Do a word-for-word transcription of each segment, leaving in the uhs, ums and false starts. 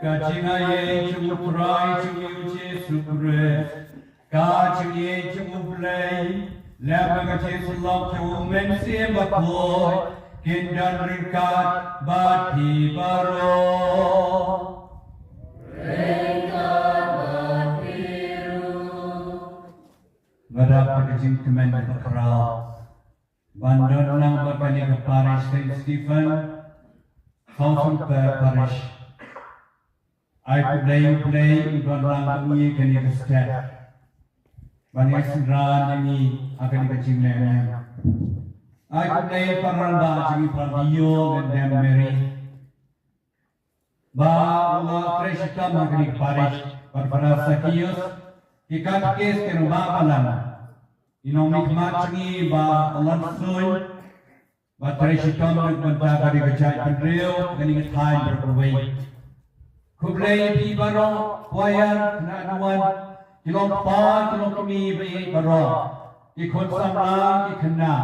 Ka jingaiei jong U Trai jong ngi U Jisu Khrist, ka jingïeit jong U Blei, lem bad ka jingïasyllok jong U Mynsiem Bakhuid, kin don ryngkat bad phi baroh. Nga dap da ka jingkmen kaba khraw ban don lang bad kane ka parish Saint Stephen, South Soper Parish. Ai khublei U Blei u don lang bad ngi kane ka step ban ïasynran ïa ngi ha kane ka jingleh niam. Ai khublei para rangbah jong ngi, para diaw lem Dame Mary, ba u la trei shitom ha kane ka parish, bad para Sakius, ki katekis, ki rangbah balang, i nongmihkhmat jong ngi Bah Alan Suin, ba trei shitom na ka bynta kane ka jaitbynriew, kane ka thaiñ baroh kawei. Khublei ïa phi baroh, choir, khynnah nongwan, ki longkpa, ki longkmie ba ïeit baroh, ki khun samla, ki khynnah.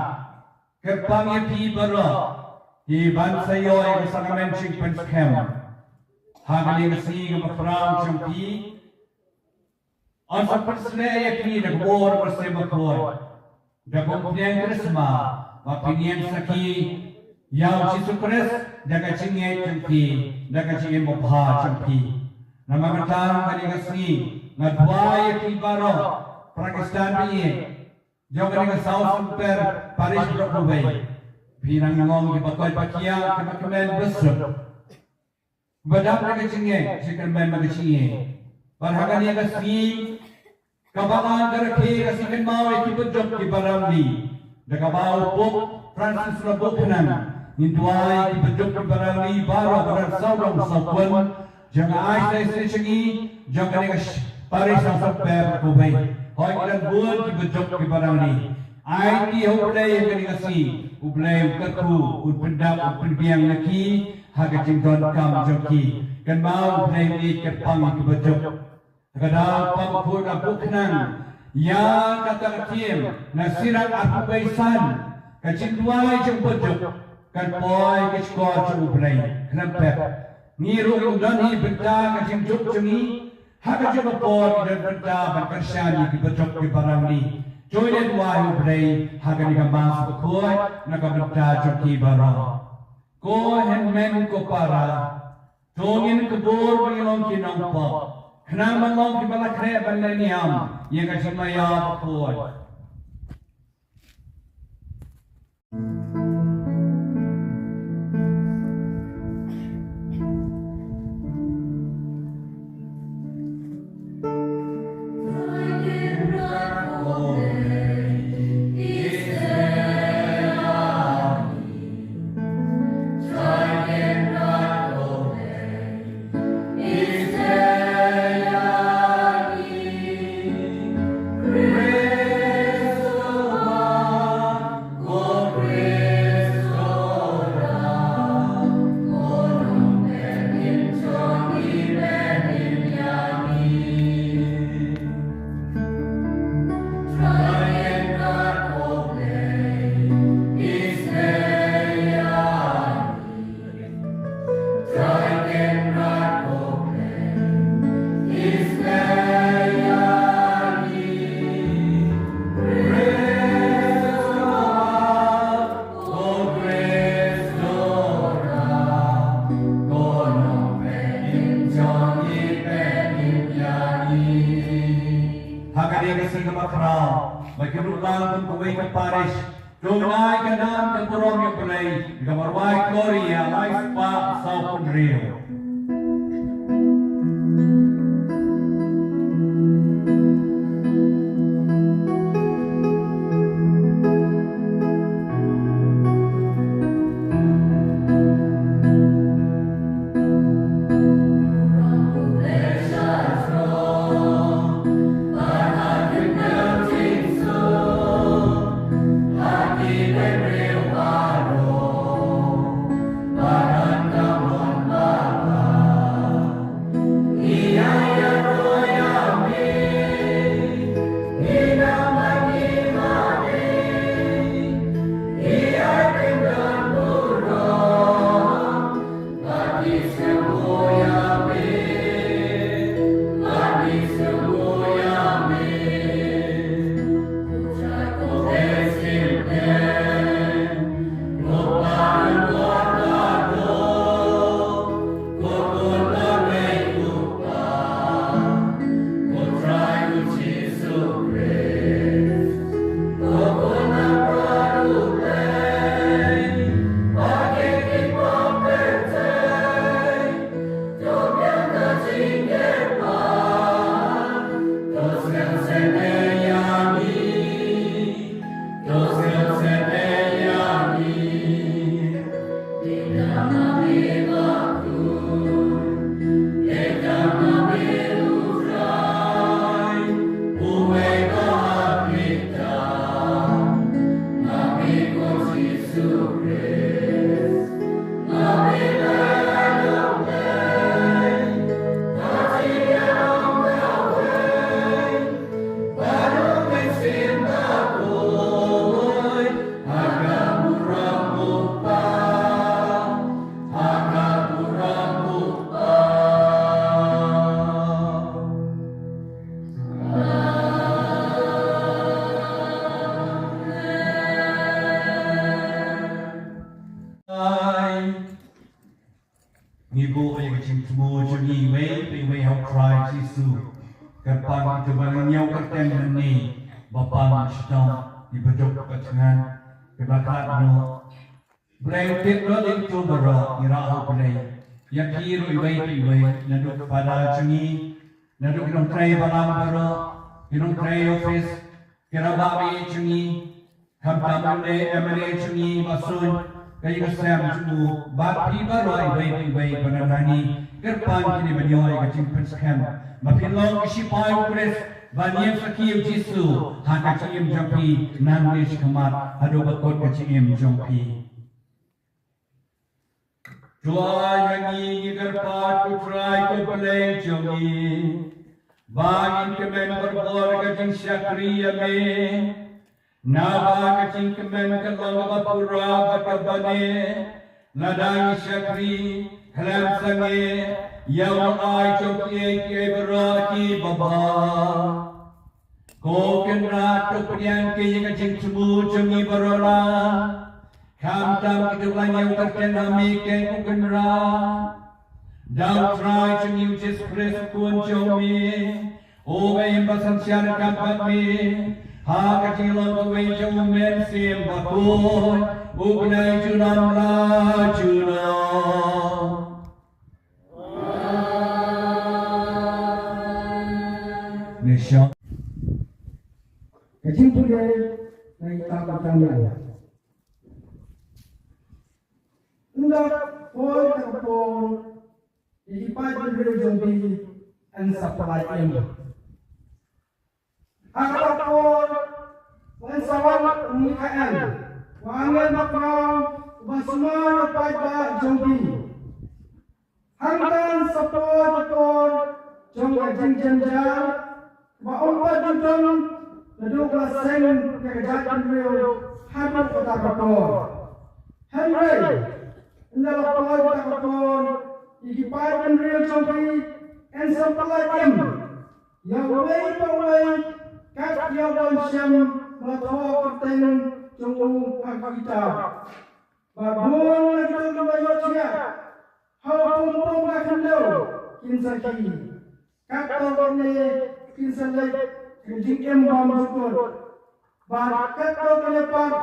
Kyrpang ïa phi baroh, ki ban sa ïoh ïa ka sakramen jingpynskhem ha kane ka sngi kaba khraw jong phi. Yn sa pynshlur ïa phi da ka bor u Mynsiem Bakhuid, da ka umphniang khristmas, ba phin ïeng sakhi ïa U Jisu Khrist da ka jingngeit jong phi, da ka jingim babha jong phi. Namar kata ha kane ka sngi nga duwai ïa phi baroh, para Khristan ba ïeit jong kane ka South Soper Parish baroh kawei. Phi nang long kiba koit ba khiah, kiba kmen ba suk, ba dap da ka jingngeit, jingkyrmen bad ka jingïeit. Bad ha kane ka sngi kaba an ka rakhe, ka sngi kynmaw ïa ki baduk kiba rangli, da kaba u Pope Francis u la buh khnang, ngin duwai ïa ki baduk kiba rangli baroh, ba don sawdong sawkun jong ka Archdiocese jong ngi, jong kane ka sh-, Parish South Soper kawei. Hooid, ki don bun ki baduk kiba rangli. Aiti ha U Blei ha kane ka sngi, U Blei un kyrkhu, un pyndap, un pynbiang ïa ki ha ka jingdonkam jong ki. Kynmaw, U Blei un ïeit, kyrpang ïa ki baduk. Ka daw kaba khuid, la buh khnang ïa kata ka theme na Sirach arphew wei san, ka jingduwai jong u baduk kan poi ka shkor jong U Blei. Khlem pep, ngi ruh ngin don hi bynta ka jingduk jong ngi, ha kajuh ka por ngi don bynta ban kyrshan ïa ki baduk kiba rangli. To ïa duwai U Blei ha kane ka Mass bakhuid na ka bynta jong ki baroh. Ko hynmen ko para, to ngin kyrkhu ba ngin long ki nongpop, khnang ban long kiba la khreh ban leh niam, ïa ka jingmaïa bakhuid. Ha kane ka sngi kaba khraw, ba ki ruh lang kum kawei ka parish, to ngai ka nam ka burom ïa U Blei, ka marwai Gloria lai spah saw phew hynriew. Ngi buh ïa ka jingthmu jong ngi iwei pa iwei ha U Trai Jisu. Kyrpad ïa uto ba ngi ïoh kyrteng mynne ba pan shitom, ngi baduk ka thngan, kaba khlad noh. Blei u tip noh ïa uto baroh, ngi rah ha U Blei. Ïa ki ruh iwei pa iwei, naduh u Fada jong ngi, naduh ki nongtrei balang baroh, ki nongtrei office, ki rangbah jong ngi, khamtam u M L A jong ngi, Bah Soin, ka ïing ka sem jong u, bad phi baroh iwei pa iwei ba na ngi, kyrpad kine ban ïoh ïa ka jingpynskhem ba phin long ki shipai U Khrist ban ïeng sakhi ïa U Jisu ha ka jingim jong phi nangne shakhmat haduh ba kut ka jingim jong phi. To ai ha ngi, ngi kyrpad, ko Trai ko Blei jong ngi, ba ngin kmen barabor ka jingshakri ïa me. Naba ka jingkmen ka long kaba pura bad kaba neh, lada ngi shakri khlem sangeh ïa u ai jong kiei kiei baroh kiba bha. Ko Kynrad, to pdiang ïa ka jingthmu jong ngi baroh, khamtam kito ba la ñiew kyrteng ha me, ko Kynrad. Da U Trai jong ngi U Jisu Khrist U Khun jong me, U Mynsiem Bakhuid, ha ka jinglong kawei jong U Mynsiem Bakhuid, u bnai junom la junom. Nishong. Ka jingpule na ita ka kamai. Ynda poi ka por, ïa ki paid bynriew jong phi yn sa pyllait im. Ha kata ka por, yn sa wan u Mikael, u angel ba khraw, uba sumar ïa u paidbah jong phi. Hangta yn sa poi ka por jong ka jingjynjar, ba ym pat ju don naduh ba la seng ka kjat bynriew haduh kata ka por. Hynrei ynda la poi kata ka por, ïa ki paid bynriew jong phi yn sa pyllait im. Ïa uwei pa uwei kat ïa uba yn shem, ba la thoh kyrteng jong u ha ka kitab. Bad bun na kito kiba ïoh jingeh ha u pung pung ka khyndew kin sa khie. Katto katne kin sa leit ha ka jingim bymjukut. Bad katto katne pat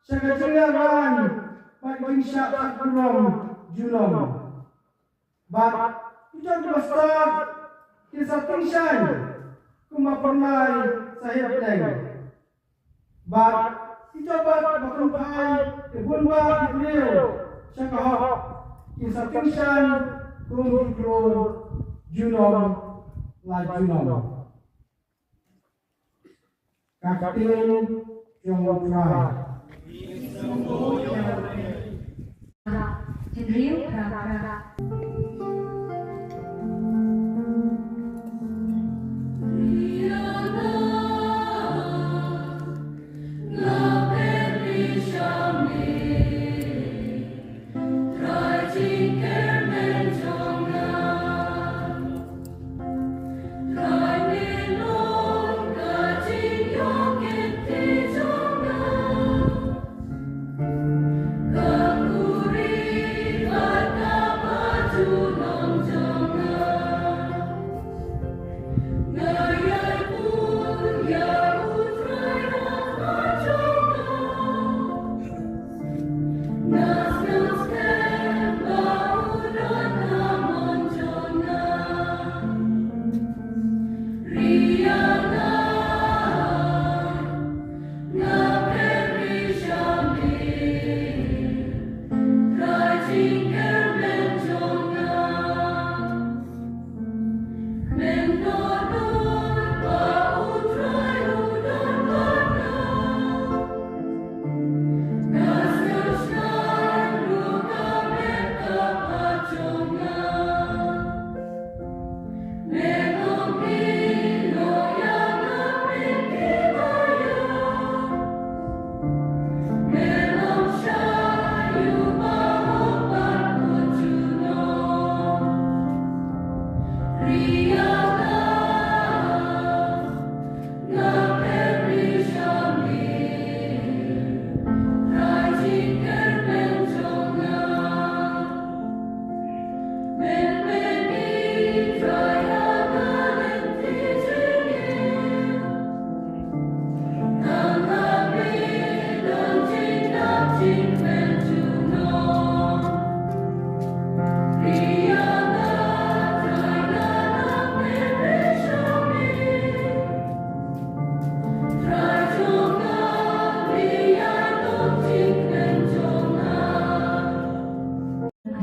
sha ka jingïalang bad ka jingshah khadduh junom. Bad kito kiba stad kin sa tyngshaiñ kumba phyrnai sa heh bneng. Bad kito pat ba kynphai ïa bun bah ki briew sha ka hok kin sa tyngshaiñ kum ki klur junom la junom. Ka ktien jong U Trai. Hynriew phra phra.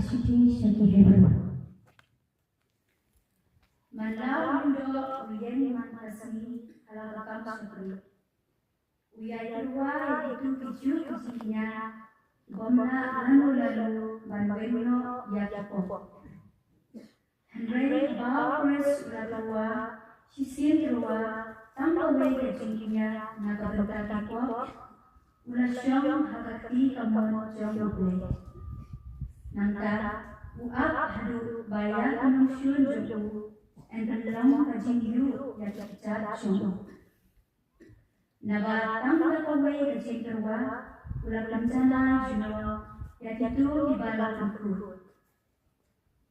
Ashiti sha ki Hebru. Man la u lyngdoh u ïeng man ka sngi ha la ka kam shakri. U ïai tyrwa ïa kito ki juh ki jingkñia, ki bym lah lano lano ban weng noh ïa ki pop. Hynrei haba u Khrist u la tyrwa shisien tyrwa tang kawei ka jingkñia na ka bynta ki pop, u la shong ha ka kti kamon jong U Blei. Nangta u ap haduh ba ïa ka nongshun jong u yn pynlong ka jingïuh ïa ki kjat jong u. Naba tang da kawei ka jingtyrwa u la pynjanai jngoh ïa kito kiba la pynkhuid.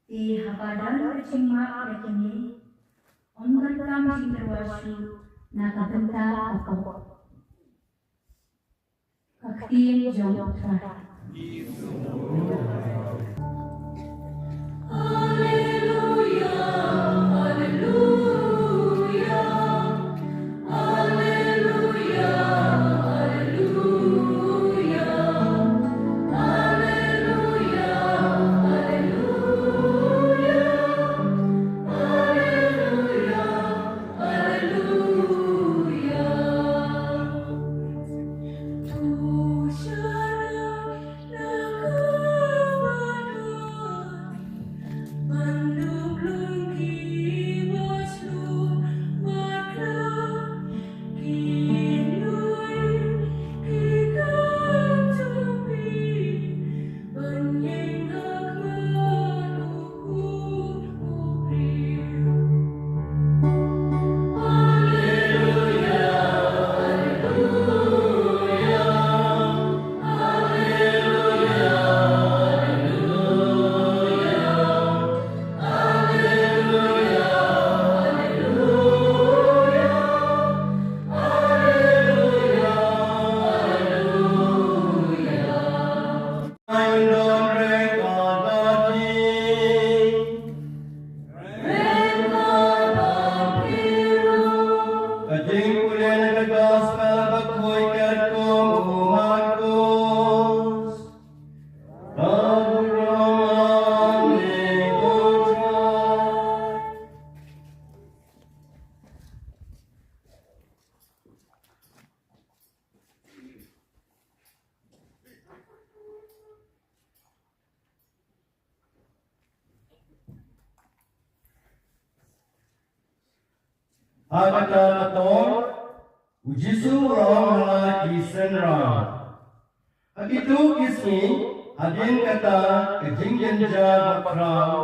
Te haba don ka jingmap ïa kine, Ym donkam jingtyrwa shuh na ka bynta ka pop. Ka ktien jong U Trai. Ka jingpule na ka gospel bakhuid katkum u Markos. Ka burom ïa me ko Trai. Ha kata ka por, u Jisu u la ong ha la ki synran. Ha kito ki sngi, hadien kata ka jingjynjar bakhraw,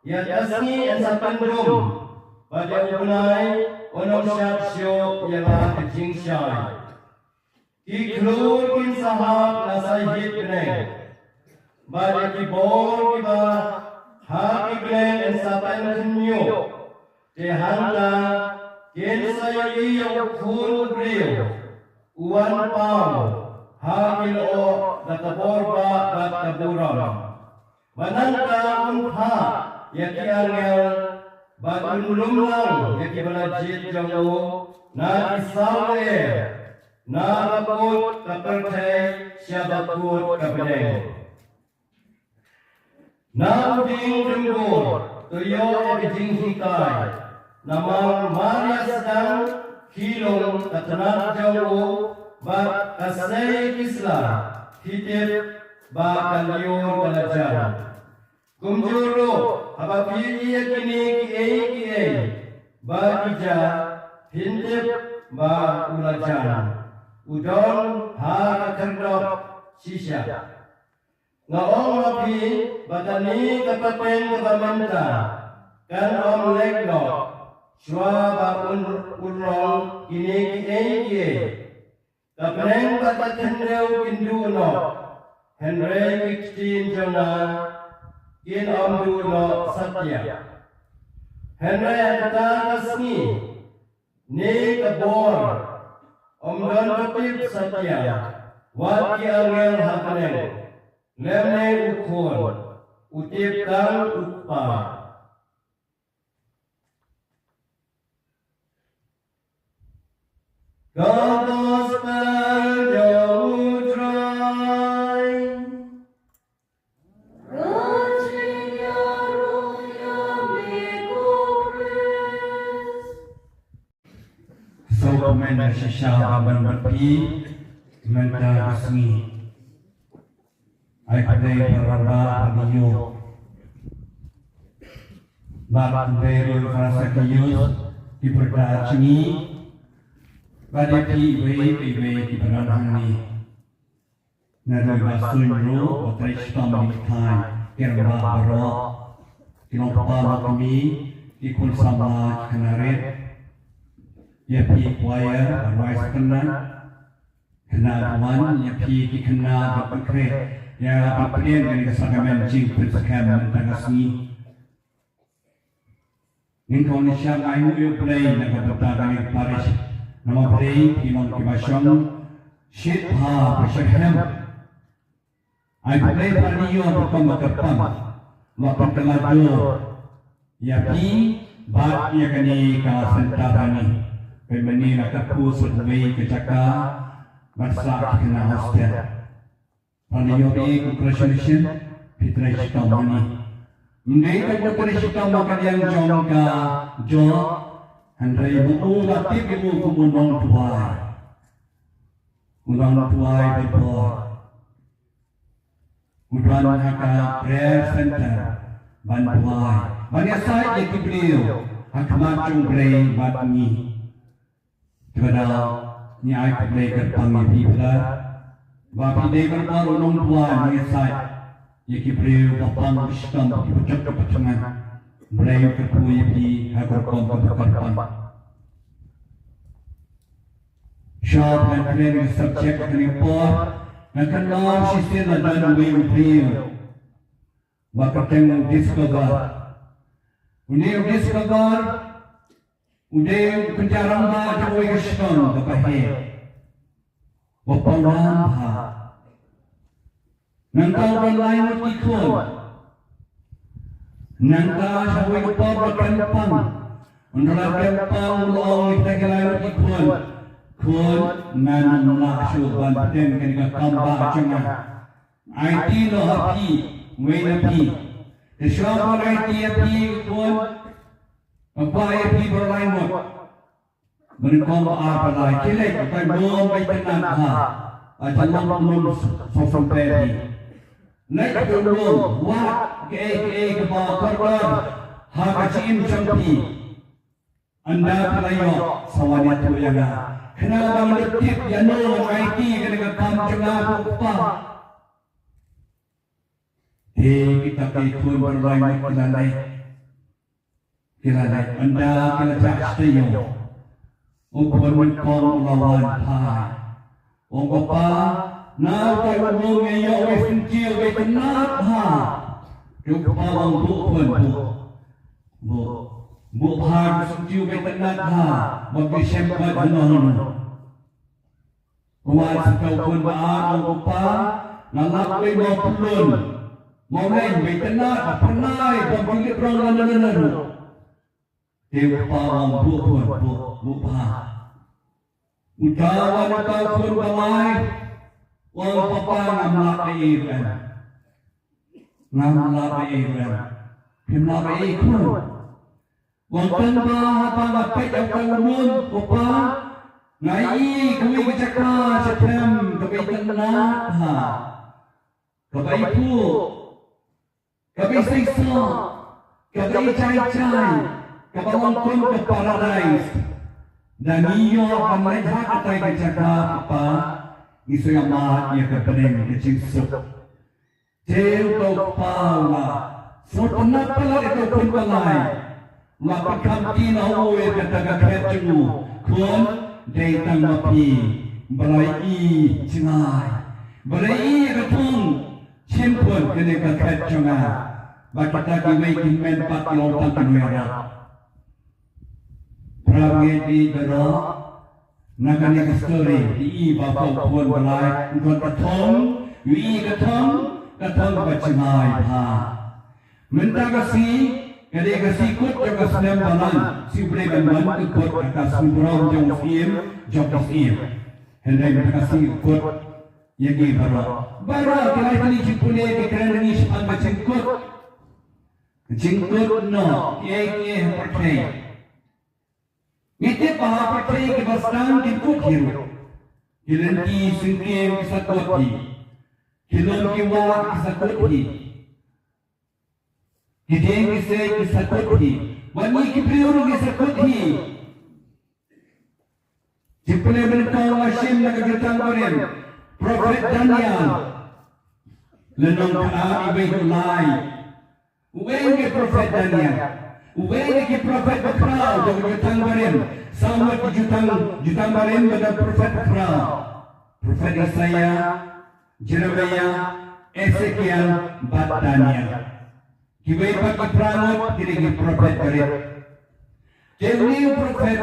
ïa ka sngi yn sa pyndum, bad ïa u bnai un ym shad shuh ïa la ka jingshai. Ki khlur kin sa hap na sahit bneng, bad ïa ki bor kiba ha ki bneng yn sa pynkhynñiuh. Te hangta kin sa ïohi ïa u Khun u briew u wan paw ha ki lyoh da ka bor bah bad ka burom. Bad nangta un phah ïa ki angel bad un lum lang ïa kiba la jied jong u na ki saw lyer, na ba kut ka pyrthei sha ba kut ka bneng. Na u dieng dymbur to ïoh ïa ka jinghikai, namar mar ïa sdang khie lung ka tnat jong u bad ka sei ki sla, phi tip ba ka lyiur ka la jan. Kumjuh ruh haba phi ïohi ïa kine kiei kiei ba ki jia, phin tip ba u la jan, u don ha ka khyrdop shisha. Nga ong ha phi ba kane ka pateng kaba mynta kan ym leit noh shuwa ba un, un long kine kiei kiei. Ka bneng bad ka khyndew kin duh noh, hynrei ki ktien jong nga kin ym duh noh satia. Hynrei ha kata ka sngi ne ka bor ym don ba tip satia, wat ki angel ha bneng lymne u Khun, u tip tang u Kpa. Ka gospel jong u Trai. Ka jingïaroh ïa me ko Khrist. Sngewkmen shisha ban wan bad phi mynta ka sngi. Ai khublei para rangbah para dei ïoh. Bad khublei ruh para sakhius ki pyrta jngi. Bad ïa phi iwei pa iwei ki para hangne. Naduh ba suiñ ruh, ba trei shitom ki thaiñ, ki rangbah baroh, ki long kpa long kmie, ki khun samla, ki khynnah rit. Ïa phi choir, ba rwai sa khynnah, khynnah duwan, ïa phi ki khynnah ba pynkhreh ïa ban pdiang ïa kane ka sakramen jingpynskhem mynta ka sngi. Nyngkong nyngkong ai nguh ïa U Blei na ka bynta kane ka parish. Namar Blei ki long kiba shong shit bha ba shyrkhei. Ai pynleit pynïoh rukom ba kyrpang ba pynkylla jur ïa phi bad ïa kane ka center hangne. Pynmane la ka pus wei ka jaka ban sah ki khynnah hostel. Pynïoh, congratulations, phi trei shitom hangne. Ym dei tang ba trei shitom ha ka liang jong ka jong, hynrei ba u la tip ïa u kum u nongduwai. U nongduwai ba bor. U don ha ka prayer center ban duwai, ban ïasaid ïa ki briew ha khmat jong U Blei bad ngi. Te ba dei ngi ai khublei kyrpang ïa phi, Father, ba phi dei ban ong u nongduwai ban ïasaid ïa ki briew ba pang ba shitom, ki ba jop ki ba thngan. Blei u kyrkhu ïa phi ha ka rukom kaba kyrpang. Sha ban kren ïa ka subject kane ka por, nga kynmaw shisien la don uwei u briew ba kyrteng u Discover. Une u Discover u dei u kynja rangbah jong uwei ka shnong kaba heh, ba pawnam bha. Nangta u don lai ngut ki khun. Nangta sha kawei ka por ba kem pang, ynda la kem pang u la ong ïa kita ki lai ngut ki khun: Khun, ngan ym lah shuh ban pdiang kane ka kam bah jong nga. Aiti noh ha phi, wei na phi. Te shuwa ban aiti ïa phi, khun, nga kwah ïa phi baroh lai ngut. Ba nyngkong, ba ar, ba lai, khie leit, ba ym bym itynnat bha. Ba jan long kumno sngewsynei phi. Leit, ba ym bym wad kaei kaei kaba kordor ha ka jingim jong phi. Ynda phi la ïoh, sa wan ïathuh ïa nga. Khnang ba ngan tip ïano ngan aiti kane ka kam jong nga, ko kpa. Te kita ki khun baroh lai ngut ki la leit. Ki la leit, ynda ki la jah sha taïew, u khun nyngkong u la wan phai. U ong, ko kpa, na utai u rung nga ïoh uwei syntiew uba itynnat bha. Te ko kpa u ong, buh khun, buh. Buh. Buh bha ka syntiew uba itynnat bha, ba phi shem bha hano hano. Wan sha u khun ba ar, u ong, ko kpa, nga lap uwei mawpyllun, mawleiñ ba itynnat, ba phyrnai, bym ju lip rong lano lano ruh. Te u kpa u ong, buh khun, buh, buh bha. Uta wan uta u khun ba lai, u ong, papa, ngam lap ei ei ruh em. Ngam lap ei ei ruh em. Phim lap ei ei khun. U ong, tang ba haba nga peit ïa uta u lum, ko kpa, nga ïohi kawei ka jaka sha pdeng kaba itynnat bha, kaba iphuh, kaba iseisoh, kaba ijai jai, kaba long kum ka paradise. Lada ngi ïoh ban leit ha katai ka jaka, ko kpa, ngi shu ïamad ïa ka bneng ka jingsuk. Te uta u kpa u la sngewtynnat palat ïa uta u khun ba lai. U la pynkham kti noh u ïa kata ka khet jong u. Khun, dei tang ma phi. Balei i jngai? Balei i ïa ka thong? Shim khun kane ka khet jong nga. Ba kita kiwei ki hynmen pat ki long tang ki nongïarap. Para bangeit baroh, na kane ka story, i ba pha u khun ba lai, u don ka thong, u i ka thong, ka thong kaba jngai bha. Mynta ka sngi, ka dei ka sngi kut jong ka snem ba nang, sngi U Blei ban wan ka kut ha ka sngi burom jong u Syiem, jong u Syiem. Hynrei mynta ka sngi kut ïa ngi baroh. Baroh ki lai tylli jingpule ki kren ïa ngi shaphang ka jingkut. Jingkut noh, kiei kiei ha pyrthei. Ngi tip ba ha pyrthei kiba sdang kin kut hi ruh. Ki lynti syngkien ki sa kut hi. Ki lum ki wah ki sa kut hi. Ki dieng ki siej ki sa kut hi. Bad ngi ki briew ruh ki sa kut hi. Jingpule ba nyngkong nga shim na ka Jutang Barim, Prophet Daniel. Lynnong khatar, iwei haduh lai. Uwei na ki Prophet Daniel. Uwei na ki Prophet bakhraw jong ka Jutang Barim. Saw ngut ki Jutang, Jutang Barim ba don Prophet bakhraw. Prophet Isaiah, Jeremiah, Ezekiel bad Daniel. Kiwei pat ki phra ngut ki dei ki Prophet barit. Te une u prophet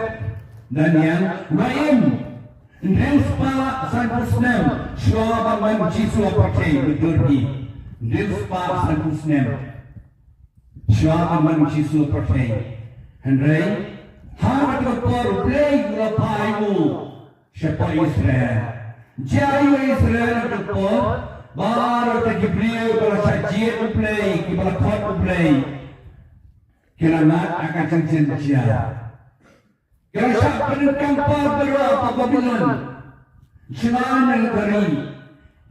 Daniel u la im hynriew spah sanphew snem shuwa ban wan u Jisu ha pyrthei, u dur hi. Hynriew spah sanphew snem shuwa ban wan u Jisu ha pyrthei. Hynrei ha kata ka por U Blei u la phah ïa u shapoh Israel. Jia ïa u Israel ha kata ka por, baroh ki briew ba la shah jied U Blei, kiba la khot U Blei, ki la ngat ha ka jingjynjar. Ki la shah pyndonkam baroh ha Babilon. Jngai na ka ri,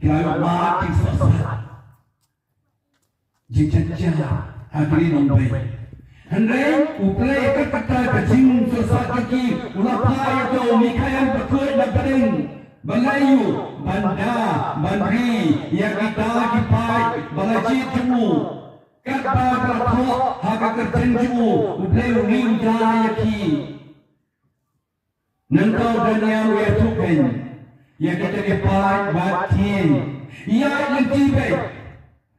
ki la ïoh mad ki sohsat. Jingjynjar ha ki ri nongbei. Hynrei U Blei ha kata ka jingsohsat jong ki u la phah ïa uta u Mikael bakhuid na bneng ban leh ïa u, ban da, ban ri ïa kita ki paid ba la jied jong u. Katba la thoh ha ka kyrteng jong u, U Blei u ri u da ïa ki. Nangta u Daniel u ïathuh kein ïa kita ki paid bad ktien, ïaid lynti beit,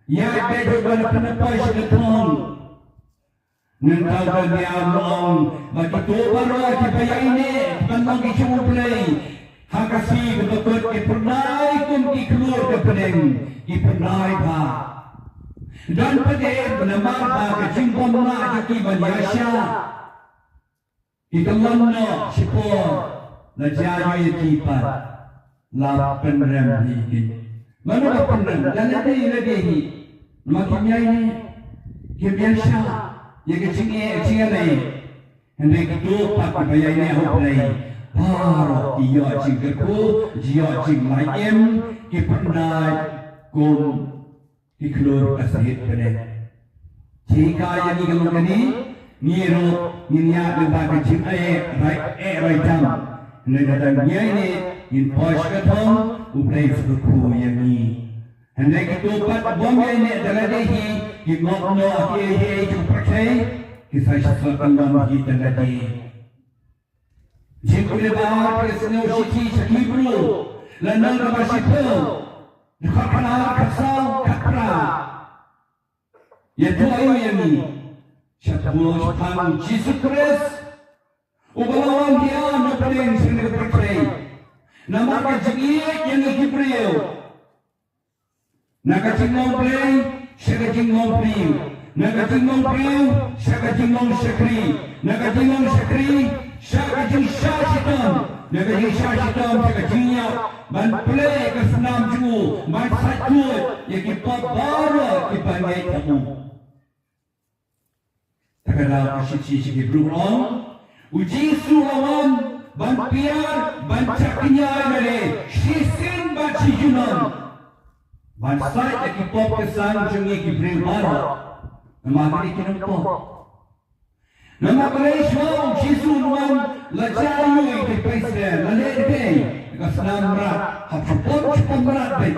ïaid beit, haba la pynpoi sha ka thong. Nangta u Daniel u ong ba kito baroh kiba ïaineh ban long ki jong U Blei ha ka sngi kaba kut ki pyndai kum ki khlur ka bneng, ki pyndai bha. Don pat de namar ba ka jingbymlah jong ki ban ïaishah. Ki kyllon noh shipor, la jia ïa ki pat, la pynrem hi ki. Mano ba pynrem? Da lade lade hi. Namar kim ïaineh, kim ïaishah ïa ka jingeh jingïaleh. Hynrei kito pat kiba ïaineh ha U Blei, baroh ki ïoh jingkyrkhu, ki ïoh jinglait im, ki pyndait kum ki khlur ka sahit bneng. Te ka ïa ngi ka long kane, ngi ruh ngin ïaid lyngba ka jingeh rai eh rai dam. Hynrei lada ngi ïaineh, ngin poi sha ka thong, U Blei u sa kyrkhu ïa ngi. Hynrei kito pat bym ïaineh da lade hi, ki ngop noh ha kiei kiei jong ka pyrthei, ki sa shisha kyllon hi da lade. Jingkylli ba ar, ka sngewsih sha ki Hebru, lynnong kaba shiphew, dkhot khatar, khatsaw, khatphra. Ïathuh aïu ïa ngi shaphang U Jisu Khrist, uba la wan hiar na pdeng sha kane ka pyrthei, namar ka jingïeit ïa ngi ki briew. Na ka jinglong Blei sha ka jinglong briew, na ka jinglong briew sha ka jinglong shakri, na ka jinglong shakri sha ka jingshah shitom, na ka jingshah shitom sha ka jingïap, ban plie ka snam jong u, ban sait khuid ïa ki pop baroh kiba ngeit ha u. Te ka daw ka shithi sha ki Hebru ka ong, U Jisu u la wan ban piar, ban jakhlia ïa lade shisien bad shi junom, ban sait ïa ki pop ki sang jong ngi ki briew baroh. Namar kine ki nongpop. Namar balei shuwa U Jisu un wan, la jia ïa u ïa ki paid Israel, la leh dei ka snam mrad, hap shu pop, shu pop mrad beit.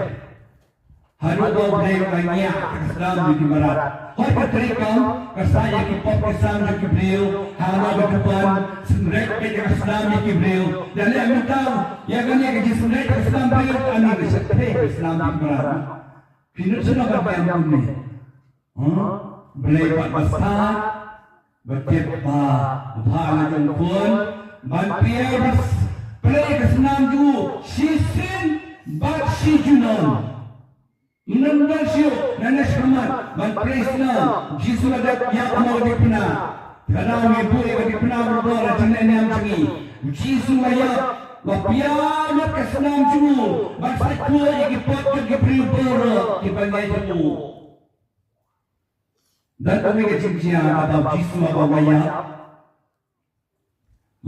Haduh ba U Blei u la ngiah ka snam jong ki mrad. Hooid, ka treikam ka sait ïa ki pop ki sang jong ki briew ha la ka duwan, synreit beit ka snam jong ki briew. Da leh mynta ïa kane ka jingsynreit ka snam briew, ani ka sait ka snam jong ki mrad. Phi nud shuh ban ïam kumne. Huh? Blei pat ba sah, ba tip ba bha la jong khun, ban plie, ban plie ka snam jong u shisien bad shi junom. Ym don shuh nangne shakhmat ban plie snam. Jisu la dep ïap ha ka diengphna. Te ka daw ngi buh ïa ka diengphna baroh ha ka jingïaid niam jong ngi. Jisu la ïap, la plie lut ka snam jong u ban sait khuid ïa ki pop jong ki briew baroh kiba ngeit ha u. Dang kawei ka jingjia kaba u Jisu haba u la ïap.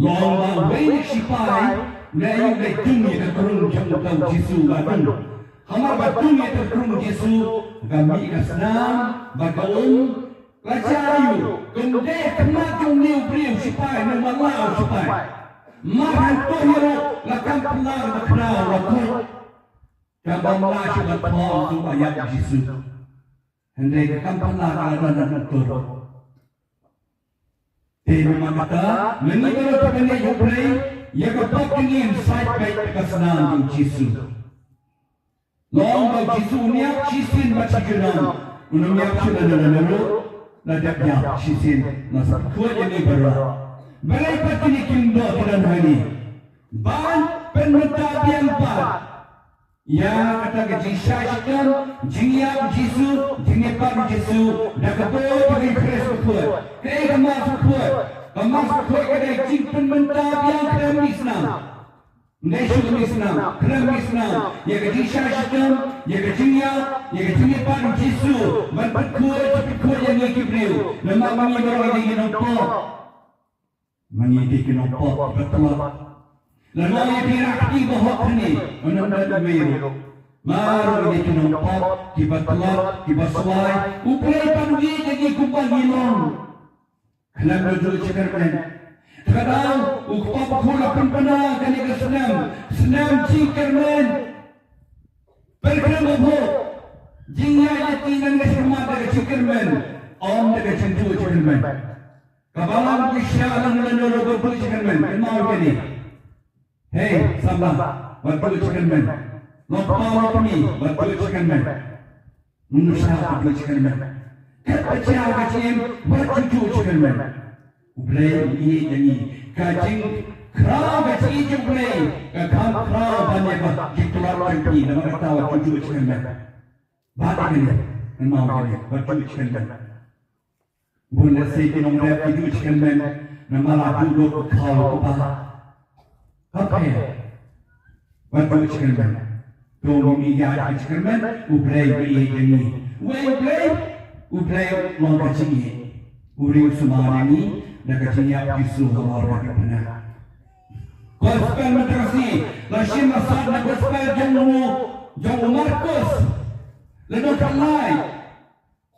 Long ba uwei na ki shipai u la ïoh, u la dung ïa ka krung jong uta u Jisu, u la dung. Hamar ba dung ïa ka krung Jisu, ka mih ka snam bad ka um. La jia ïa u, kum dei ha khmat jong une u briew, shipai, une u matlah u shipai. Mar hangto ïa u la kam pynlah ka khraw, la khuid. Kam bym lah shuh ban thoh ïa u ba ïap u Jisu. Hynrei ka kam pynlah ka la don ha u tur. Te namar kata, ma ngi baroh kiba ngeit ha U Blei, ïa ka pop jong ngi yn sait beit da ka snam jong u Jisu. Long ba u Jisu un ïap shisien bad shi junom, un ym ïap shuh lano lano ruh, la dep ïap shisien, la sait khuid ïa ngi baroh. Balei pat kine kim doh ki don hangne? Ban pynmynta biang pat ïa kata ka jingshah shitom, jingïap Jisu, jingïap Jisu da ka bor ka Eucharist bakhuid. Kaei ka Mass bakhuid? Ka Mass bakhuid ka dei jingpynmynta biang khlem mih snam. Ym dei shuh mih snam, khlem mih snam ïa ka jingshah shitom, ïa ka jingïap, ïa ka jingïap Jisu ban pynkhuid, pynkhuid ïa ngi ki briew. Namar ma ngi baroh ngi dei ki nongpop. Ma ngi dei ki nongpop kiba tlot. Lano ïa ki rah kti ba hok hangne, ym don uwei ruh. Baroh ngi dei ki nongpop kiba tlot, kiba swai. U Blei pat u ïeit ïa ngi kumba ngi long. Khlem da duh jingkyrmen. Te ka daw u Kpa Bakhuid la pynbna kane ka snem, snem jingkyrmen. Pyrkhat ba phuh, jingïaid lynti nan ka shyllangmat da ka jingkyrmen, ym da ka jingduh jingkyrmen. Ka Balang ki shah lang lang ruh ba duh jingkyrmen, kynmaw kane. Hei samla, ba duh jingkyrmen. Long kpa long kmie, ba duh jingkyrmen. Mnusa ba duh jingkyrmen. Kat ba jia ka jingim, wat ju duh jingkyrmen. U Blei u ïeit ïa ngi. Ka jingkhraw ka jingïeit jong U Blei ka kham khraw ban ïa ka jingtlot jong ngi. Namar kata wat ju duh jingkyrmen. Bad ïa kane, kynmaw ïa kane, wat ju duh jingkyrmen. Bun lehse ki nongrep ki duh jingkyrmen namar la duh lut ka khaw kaba ka pher. Wat duh jingkyrmen. To ngin ïaid ka jingkyrmen, U Blei u ïeit ïa ngi. Uei U Blei? U Blei long ka jingïeit. U ri u sumar ïa ngi da ka jingïap Jisu halor ka kyrpang. Gospel mynta ka sngi la shim la sah na gospel jong u, jong u Markus. Lynnong khatlai.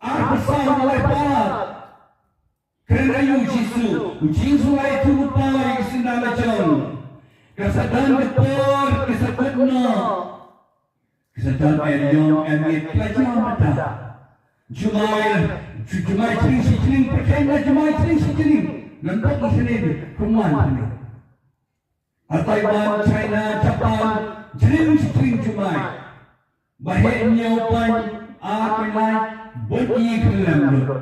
Arphew saw, lai pat. Kren ïa u Jisu, u Jisu u la ïathuh lypa ïa ki synran la jong. Ka sa don ka por, ka sa kut noh. Ka sa don eriong eriet, ka la jia mynta. Jumai, ju-, jumai jingïaid shi jingïaid, pyrthei na jumai jingïaid shi jingïaid. Ngan bok ïa shi ne, kumne. Ha Taiwan, China, Japan, jingïaid shi jingïaid jumai. Ba heh hynñiew, paiñ ar, paiñ lai, bun ki khyllem lut.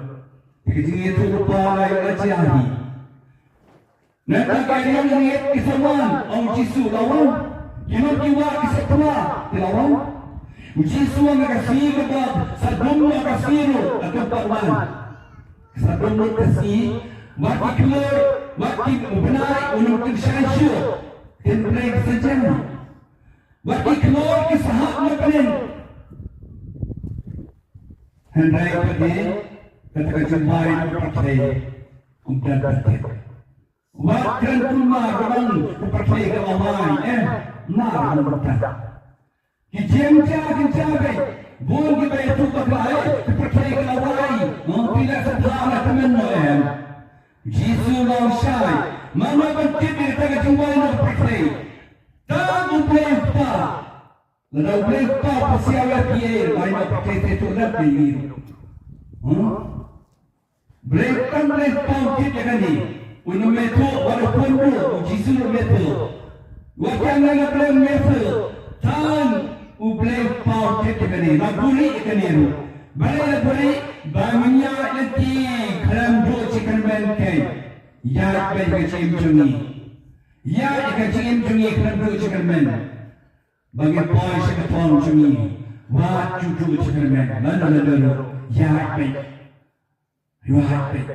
Te ka jingïathuh lypa la ïoh la jia hi. Nangta ka eriong eriet ki sa wan, ong u Jisu, la wan. Ki lut ki wah ki sa pla, te la wan. U Jisu ong ka sngi kaba sa dum ïa ka sngi ruh, la dum pat wan. Sa dum lut ka sngi, wat ki khlur, wat ki u bnai, u nongkyrshan shuh. Kin brei ki sa jan. Wat ki khlur ki sa hap na pdeng. Hynrei pat de, kata ka jingmai na pyrthei, ym don pat de. Wat kren kumba ka long ka pyrthei ka la wai, eh, mar ka long kata. Ki jingja, ki jingja beit, bun kiba ïathuh bakla, eh, ka pyrthei ka la wai, ong phi la sa phah la tymmen noh, em. Jisu la ong shai, mano ban tip ïa kata ka jingwai na ka pyrthei? Tang U Blei U Kpa. Lada U Blei U Kpa u pasiaw ïa phi, eh, la ïa phi te tu lap ïa ngi. Hmm? Blei, tang Blei U Kpa u tip ïa kane. Un ym ithuh, wat u khun ruh, u Jisu ruh ym ithuh. Wat ïa nga nga Blei ym ithuh. Tang U Blei U Kpa u tip ïa kane. La buhrieh ïa kane ruh. Balei la buhrieh? Ba ngin ïaid lynti khlem duh jingkyrmen keiñ. Ïaid beit ka jingim jong ngi. Ïaid ka jingim jong ngi khlem duh jingkyrmen. Ba ngin poi sha ka thong jong ngi. Wat ju duh jingkyrmen. Lano lano ruh. Ïaid beit. Ïaid beit.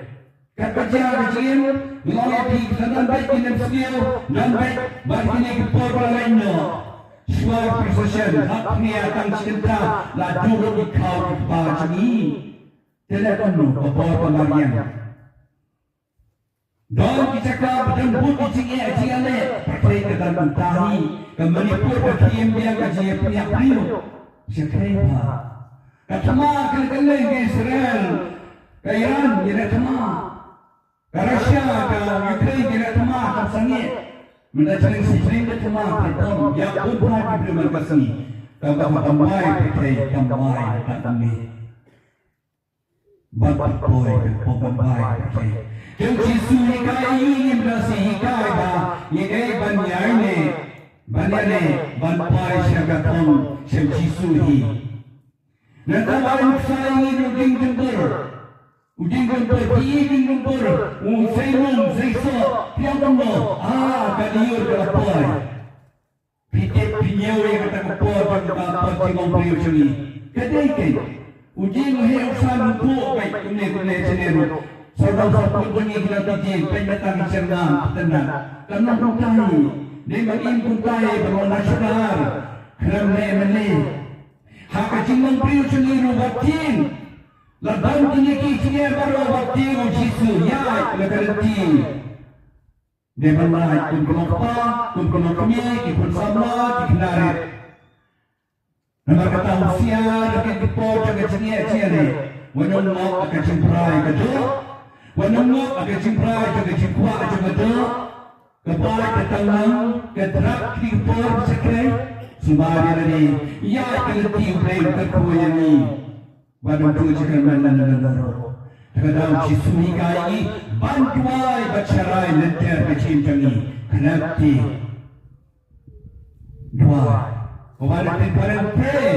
Katba jia ka jingim, ngi ong ïa phi, don beit ki nemsniew, don beit, bad kine ki por ba la leit noh. Shuwa ka procession, hap ïa tang shi kynta, la duh lut ki khaw ki kpa jong ngi. Te leh kumno, ka bor ka mariang. Don ki jaka ba don bun ki jingeh jingïaleh, pyrthei ka don kumta hi, ka Manipur ka thiem biang ka jingïapynïap briew. Sha khei ba. Ka thma ka la kylleng ka Israel, ka Iran, ki la thma. Ka Russia, ka Ukraine, ki la thma, ka sangeh. Mynta jingïaseng jingïaseng ka thma, ka bom, ïa bun bha ki briew man ka sngi. Ka ba ka bom bai pyrthei, ka bom bai ka bom bai. Ban poi, ban poi, ban pai, okay. Te u Jisu hikai ïa ngi, ngi mut ngi hikai ba ngi dei ban ïaineh, ban ïaineh, ban pai sha ka thong, sha u Jisu hi. Nangta ba u nuksa ïa ngi ruh ding jingpyrkhat. U jingdumpur, ki jingdumpur, u sei lum, sei soh, phi ong kumno, ah, ka dei ïa ka la poi. Phi tip phi ñiew ïa kata ka por, ka por jingong briew jong ngi. Ka dei keiñ. U jingong heh u san u buh beit kumne kumne jane ruh. Sawdong sawput jong ngi ki la tijin, peit na tang ki jingong, peit na. Kan long kumtai. Dei ban im kumtai, ban wan na shuh. Khlem leh mynne. Ha ka jingong briew jong ngi ruh wat ktien. Lada don kine ki jingeh baroh wat ktien, U Jisu ïaid na ka lynti. Dei ban lait kum kynnoh kpa, kum kynnoh kmie, ki khun samla, ki khynnah rit. Namar kata husiar ïa ki por jong ka jingeh jingeh. Wat nym ngop ha ka jingprai ka doh. Wat nym ngop ha ka jingprai jong ka jingkwah jong ka doh. Ka bai ka tang lang, ka drap ki por ba sha khei. Sumar ïa lade, ïa ka lynti U Blei ka kyrkhu ïa ngi. Ba dang tu jingkyrmen na na na na. Ka dang Jisu hi ka ngi ban duwai ba sharai lynter ka jingim jong ngi. Khnang te duwai. Ba ba dang tin parent pray.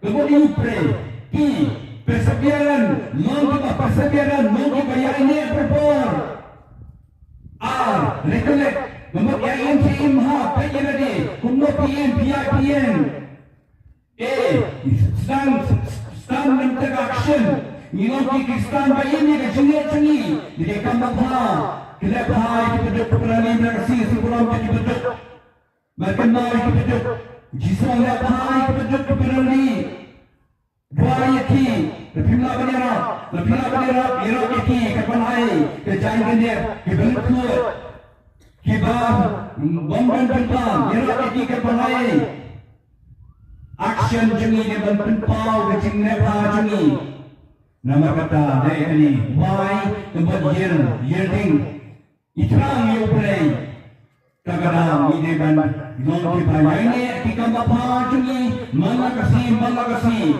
Ka mut ïa u pray. Ki perseverance, long ki ba perseverance, long ki ba ïaineh por por. Ar, recollect, ka mut ïa im shi im ha, peit ïa lade, kumno phi im, phi ïaid phi im. Eh, stand, stand and take action. Ngi long ki Khristan ba im ïa ka jingngeit jong ngi. Ïa ka kam ba bha. Khlem bha ïa ki baduk ki barali, ba ka si, si burom ïa ki baduk. Ba kynmaw ïa ki baduk. Jisu ong khlem bha ïa ki baduk ki barali. Duwai ïa ki. Lada phim lah ban ïarap, lada phim lah ban ïarap, ïarap ïa ki, kat ban ai ka jaiñ ka nep, ki ba lyngkhuid, ki ba bym don jingpang, ïarap ïa ki, kat ban ai. Action jong ngi dei ban pynpaw ka jingleh bha jong ngi. Namar kata, dei kane, wai, ka mut yield, yielding. Ngi thrang ïa U Blei. Te ka daw ngi dei ban long kiba ïaineh ki kam ba bha jong ngi, man la ka sngi, man la ka sngi.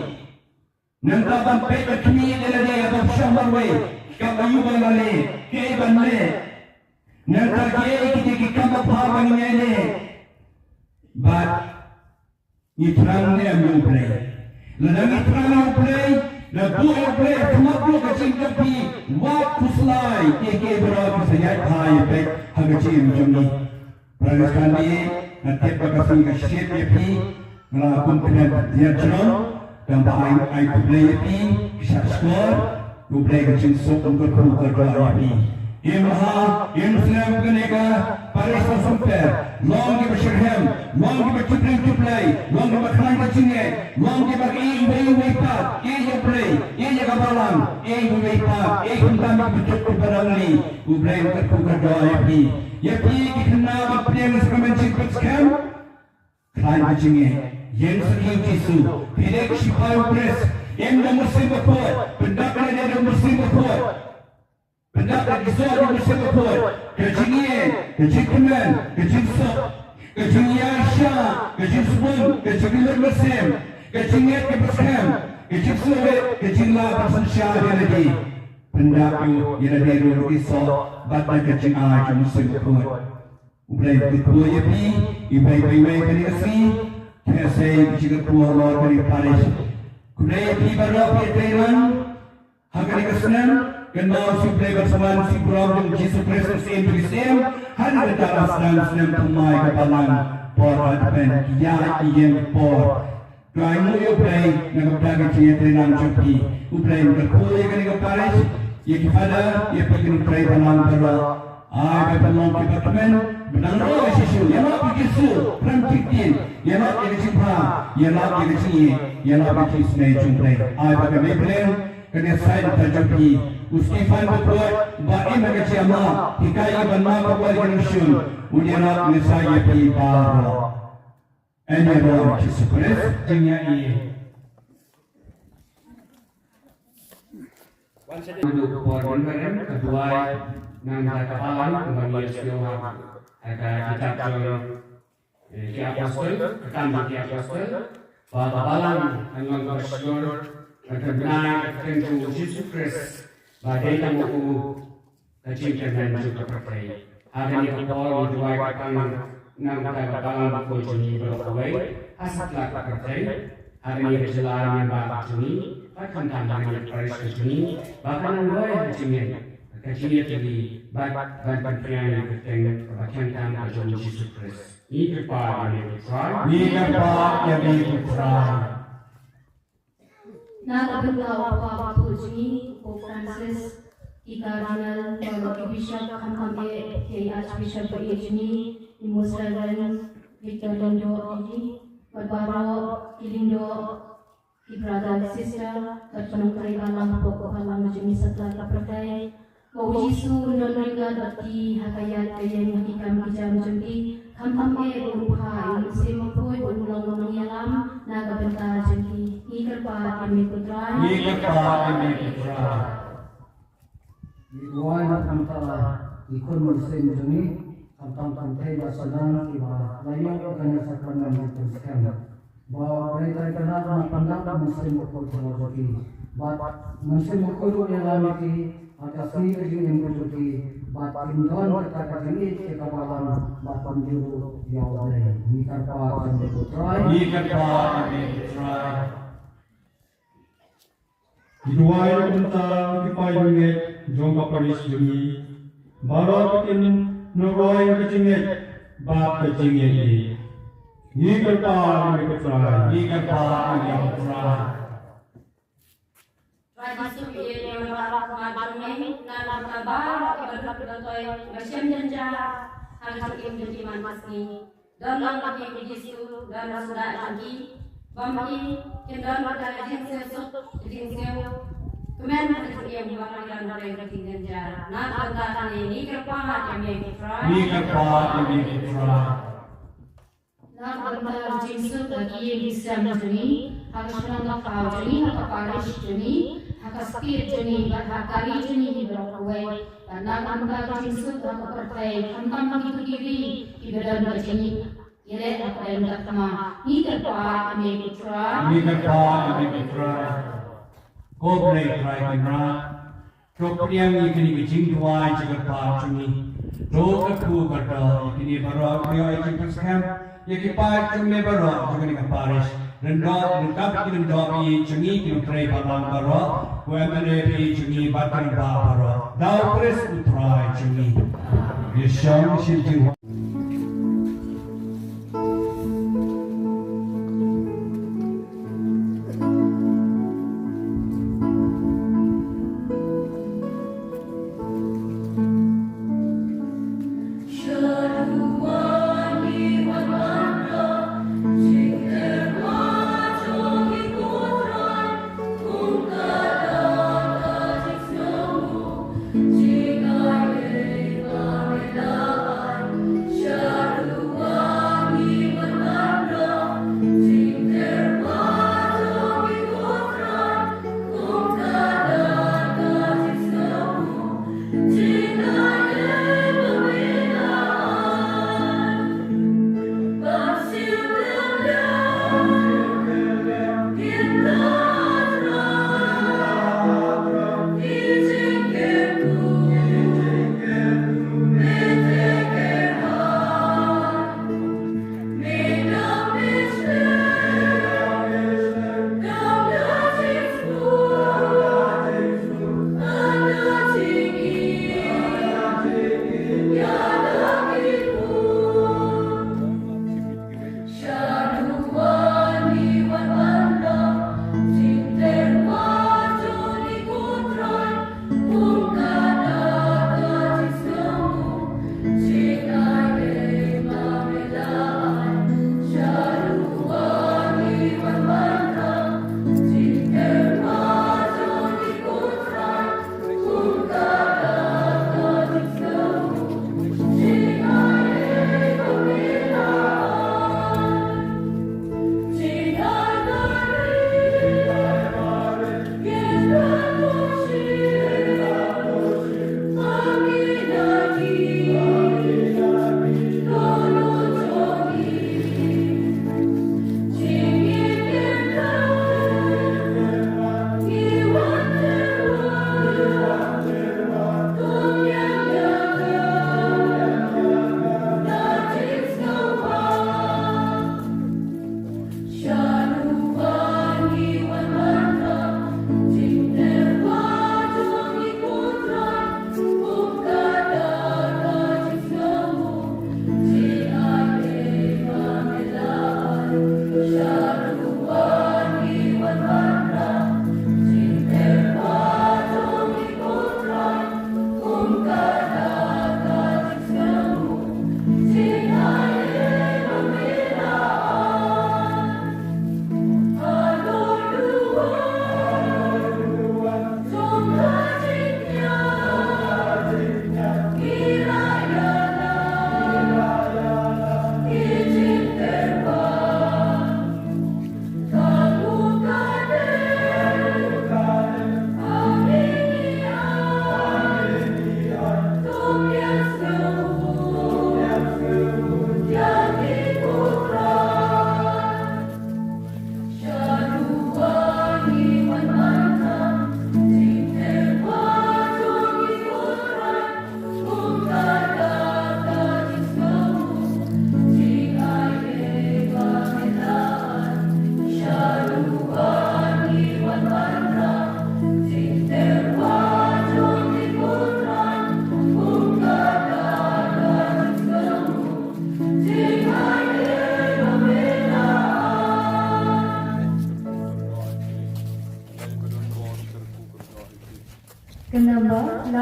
Nangta ban peit ban khmih ïa lade, ban shah marwei, kam aïu ba la leh, kaei ban leh. Nangta kiei ki dei ki kam ba bha ba ngin ïaineh. Bad ngi thrang ne em ïa U Blei. Lada ngi thrang ïa U Blei, lada buh ïa U Blei ha khmat jong ka jingim jong phi, wat khuslai, kiei kiei baroh ki sa ïaid bha ïa phi ha ka jingim jong ngi. Para Khristan, nga tip ba ka sngi ka shit ïa phi, nga la kum kren ïa jrong, tang ba ai, ai khublei ïa phi, ki shah shkor, U Blei ka jingsuk un kyrkhu kyrdoh ïa phi. Im ha, im slem kane ka parish Umsymper, long kiba shitrhem, long kiba jublei jublei, long kiba khlaiñ ka jingngeit, long kiba ïeit uwei uwei pat, ïeit ïa U Blei, ïeit ïa ka balang, ïeit uwei uwei pat, ïeit kumta kiba juk kiba rangli, U Blei un kyrkhu kyrdoh ïa phi. Ïa phi ki khynnah ba pdiang ïa ka sakramen jingpynskhem, khlaiñ ka jingngeit, ïeng sakhi U Jisu, phi dei ki shipai U Khrist, im da u Mynsiem Bakhuid, pyndap ïa lade da u Mynsiem Bakhuid. Pyndap da ki soh jong u Mynsiem Bakhuid, ka jingïeit, ka jingkmen, ka jingsuk, ka jingïaishah, ka jingsbun, ka jingkyllut mynsiem, ka jingngeit kaba skhem, ka jingsngewrit, ka jinglah ban synshar ïa lade. Pyndap ïa lade ruh da ki soh bad da ka jingai jong u Mynsiem Bakhuid. U Blei un kyrkhu ïa phi, iwei pa iwei kane ka sngi. Te sa ïa ka jingkyrkhu halor kane ka parish. Khublei ïa phi baroh phi ïa trei lang ha kane ka snem. Kynmaw shu Blei ban sumar shu burom jong u Jisu Khrist u Syiem jong ki syiem. Ha kane ka snem, snem thymmai ka balang, por Advent, ïa ki ïing ki por. Khublei ïa U Blei na ka bynta ka jingïatreilang jong phi. U Blei un kyrkhu ïa kane ka parish, ïa ki father, ïa phi ki nongtrei balang baroh. Ai ba phin long kiba kmen, ba nang roi shisha, ïalap ïa ka jingsuk, khlem jingtien, ïalap ïa ka jingbha, ïalap ïa ka jingïeit, ïalap ïa ka jingisynei jong U Blei. Ai ba ka Mei Blei, ka ngi sait ta jong phi. U Stephen Bakhuid, ba im ha ka jingïalap, hikai ïa ban map bad ïa ka nongshun, un ïarap ngi sait ïa phi baroh. Ïa ka kyrteng Jisu Khrist. Jingïaid. Ka duwai nangta ka balang kumba ngi ïohsngew ha ka kitab jong, eh, ki apostol, ka kam jong ki apostol, ba ka balang kan long kaba shlur, kan bnai, kan kyrteng jong u Jisu Khrist, ba dei tang u ka jingkyrmen jong ka pyrthei. Ha kane ka por ngi duwai kyrpang nangta ka balang bakhuid jong ngi baroh kawei ha satlak ka pyrthei. Ha kane ka jylla Myanmar jong ngi, Ba khamtam ha ka parish ka jong ngi, ba kan nang roi ha ka jingngeit, ka jingïatylli, bad ban pynphriang ïa ka kyrteng kaba thiang tam ka jong U Jisu Khrist. Ngi kyrpad ïa me ko Trai. Ngi kyrpad ïa me ko Trai. Na ka bynta u Papa Bakhuid jong ngi, u Pope Francis, ki Cardinal, baroh ki Bishop, khamtam eh ki Archbishop ba ïeit jong ngi, i Most Reverend Victor Lyngdoh, bad baroh ki lyngdoh, ki brother, sister, bad ki nongtrei balang hapoh ka balang jong ngi satlak ka pyrthei. Ba U Jisu un don ryngkat bad ki ha ka ïaid ka ïeng, ha ki kam ki jam jong ki, khamtam eh ba un phah ïa u Mynsiem Bakhuid ba un long u nongïalam na ka bynta jong ki. Ngi kyrpad ïa me ko Trai. Ngi kyrpad ïa me ko Trai. Ngi duwai na ka bynta ki khun mynsiem jong ngi, khamtam kynthei ba shnong kiba la ïoh ïa kane ka sakramen jingpynskhem. Ba U Blei Trai Kynrad un pyndap U Mynsiem Bakhuid halor jong ki. Bad U Mynsiem Bakhuid un ïalam ïa ki ha ka sngi ka jingim ka jong ki. Bad kin don kata ka jingïeit ïa ka balang bad pynjur ïa U Blei. Ngi kyrpad ïa me ko Trai. Ngi kyrpad ïa me ko Trai. Ngi duwai na ka bynta ki paidbah jong ka parish jong ngi, baroh ba kin nang roi ha ka jingngeit bad ka jingïeit. Ngi kyrpad ïa me ko Trai. Ngi kyrpad ïa me ko Trai. Trai Jisu, ïeit ïa baroh ki khmat jong me, na ka bynta baroh kiba duk kiba toi, ba shem jynjar ha ka jingim jong ki man ka sngi. Don lang bad ki, ko Jisu, don ha sla jong ki. Bym i kin don bad ka jingsngewsuk, ka jingsngew kmen ha ka jingim, ba ki don bad ka jingjynjar. Na ka bynta kane ngi kyrpad ïa me ko Trai. Ngi kyrpad ïa me ko Trai. Na ka bynta ka jingsuk ha ki ïing ki sem jong ngi, ha ka shnong ka thaw jong ngi, ha ka parish jong ngi, ha ka state jong ngi, bad ha ka ri jong ngi hi baroh kawei. Bad na ka bynta ka jingsuk ha ka pyrthei, khamtam ha kito ki ri kiba don ka jingïeit. Ïaleh ha ka dei ka thma, ngi kyrpad ïa me ko Trai. Ngi kyrpad ïa me ko Trai. Ko Blei Trai Kynrad, to pdiang ïa kane ka jingduwai jingkyrpad jong ngi. To kyrkhu kyrdoh ïa kine baroh kiba ïoh ïa ka jingpynskhem, ïa ki paid jong me baroh jong kane ka parish. Lyngdoh, lyngkot ki lyngdoh ïa jong ngi ki nongtrei balang baroh, u M L A jong ngi bad ki rangbah baroh. Da U Khrist U Trai jong ngi. Ïa shong sha ka jingwan.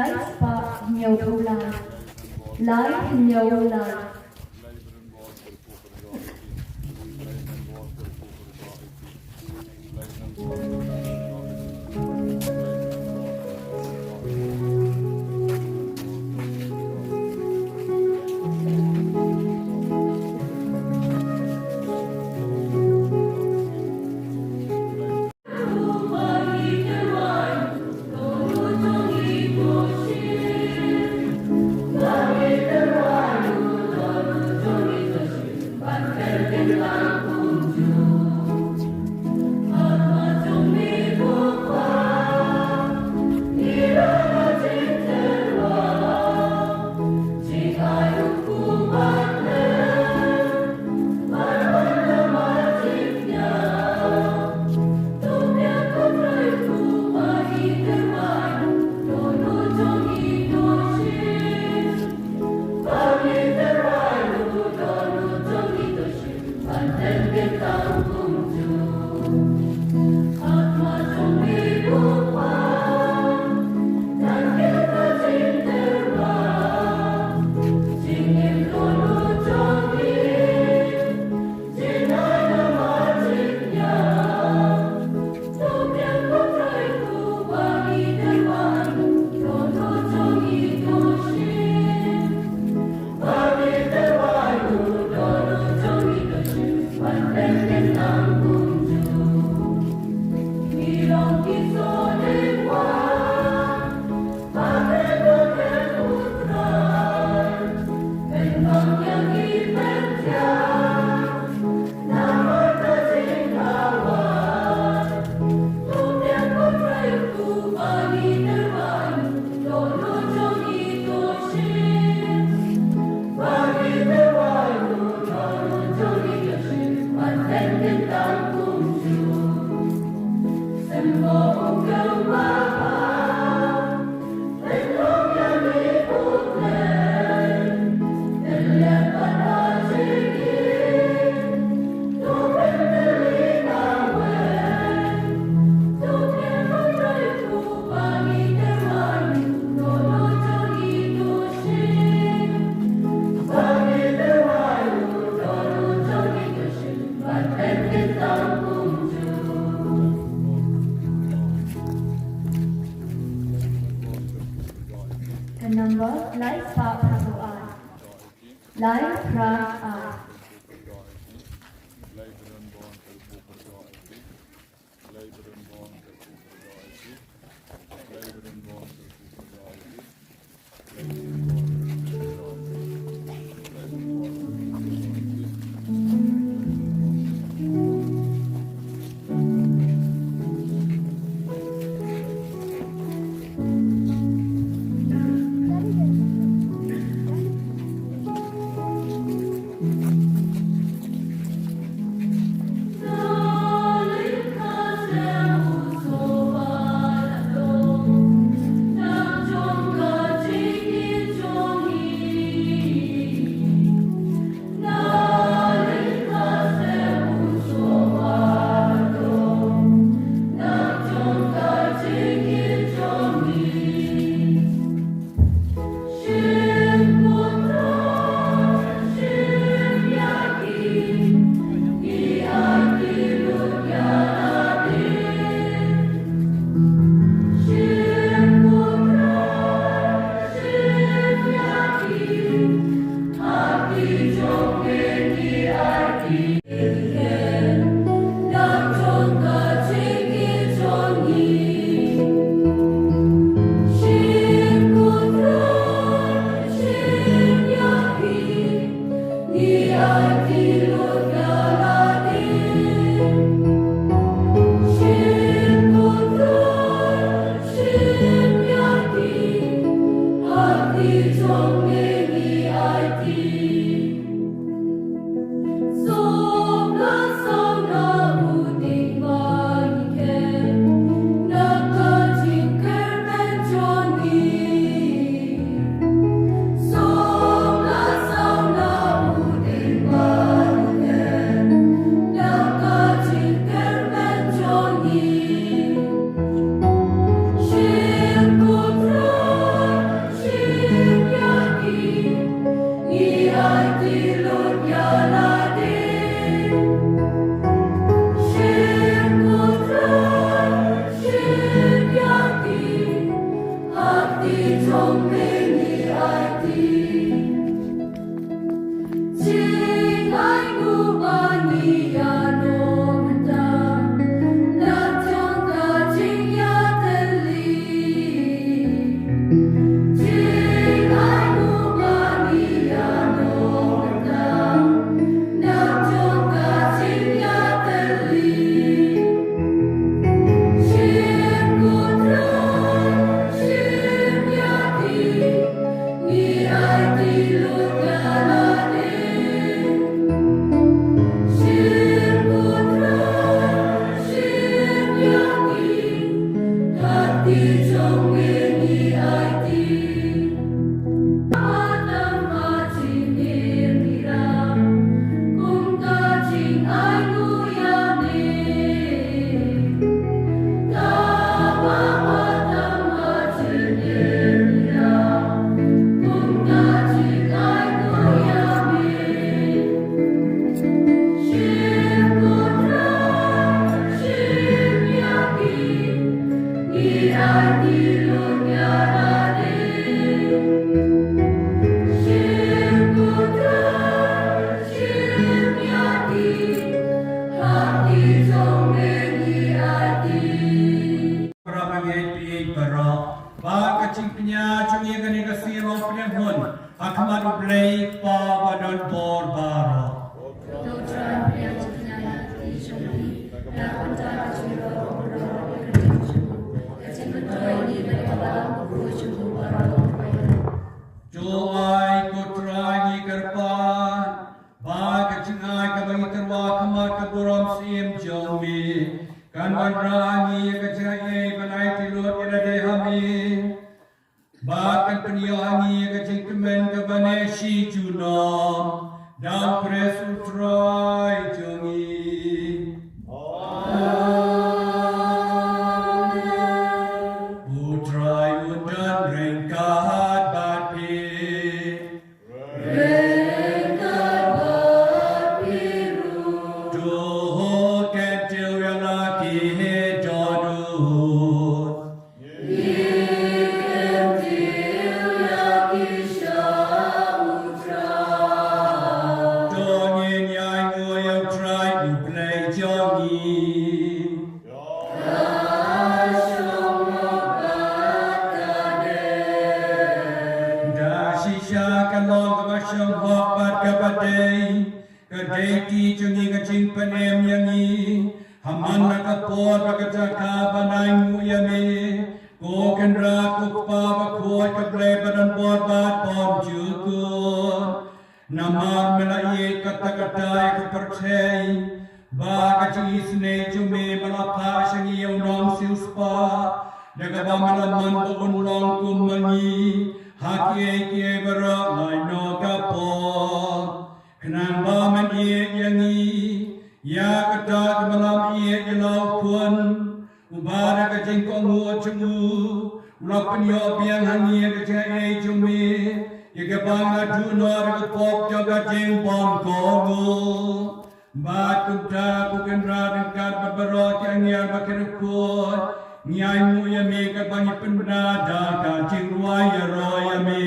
Lai spah hynñiewphew lai. Lai hynñiew lai. Ka number lai spah phra phew ar. Lai phra ar. Para bangeit, bangeit baroh, ba ka jingpynïaid jong ngi kane ka sngi long pynïaid hun ha khmat U Blei Kpa badonbor baroh. To ai ko Trai ngi kyrpad ba ka jingai kaba ngi tyrwa ha khmat ka burom syiem jong me kan wanrah ïa ngi ïa ka jingaiei ban aiti lut ïa lade ha me. Bad kan pynïoh ïa ngi ïa ka jingkmen kaba ne shi junom da U Khrist U Trai jong ngi. Amen. U Trai un don ryngkat bad phi. Ryngkat bad phi ruh. To kyntiew ïa la ki dohnud. Ngi kyntiew ïa ki sha U Trai. To ngin ïainguh ïa U Trai U Blei jong ngi. Ka shong bad ka dei. Da shisha ka long kaba shong bad kaba dei. Ka dei ti jong ngi ka jingpynim ïa ngi. Ha man la ka por bad ka jaka ban ainguh ïa me. Ko Kynrad ko Kpa bakhuid, ka Blei badonbor bad bymjukut. Namar me la ïeit katta katta ïa ka pyrthei, ba ka jingisynei jong me ba la phah sha ngi ïa u Nongsiewspah, da kaba me la mon ba un long kum ma ngi ha kiei kiei baroh lai noh ka por. Khnang ba men ïeit ïa ngi, ïa kata kaba me la ïeit ïa la u Khun, uba da ka jingkohnguh jong u, u la pynïoh biang ha ngi ïa ka jingaiei jong me, ïa kaba nga duh noh da ka pop jong ka jingbymkohnguh. Bad kumta ko Kynrad ryngkat bad baroh ki angel bad ki riewkhuid, ngi ainguh ïa me katba ngi pynbna da ka jingrwai ïaroh ïa me.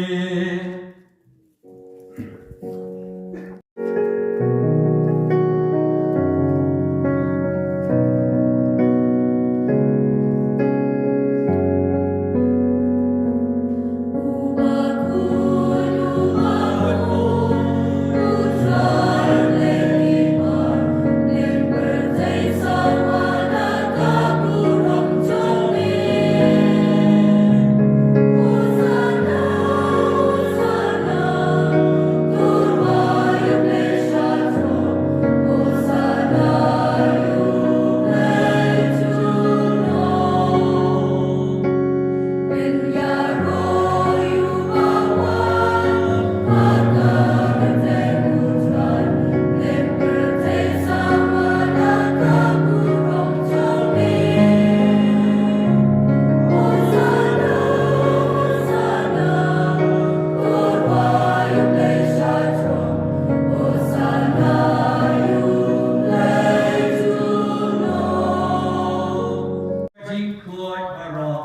Jingkhuid baroh.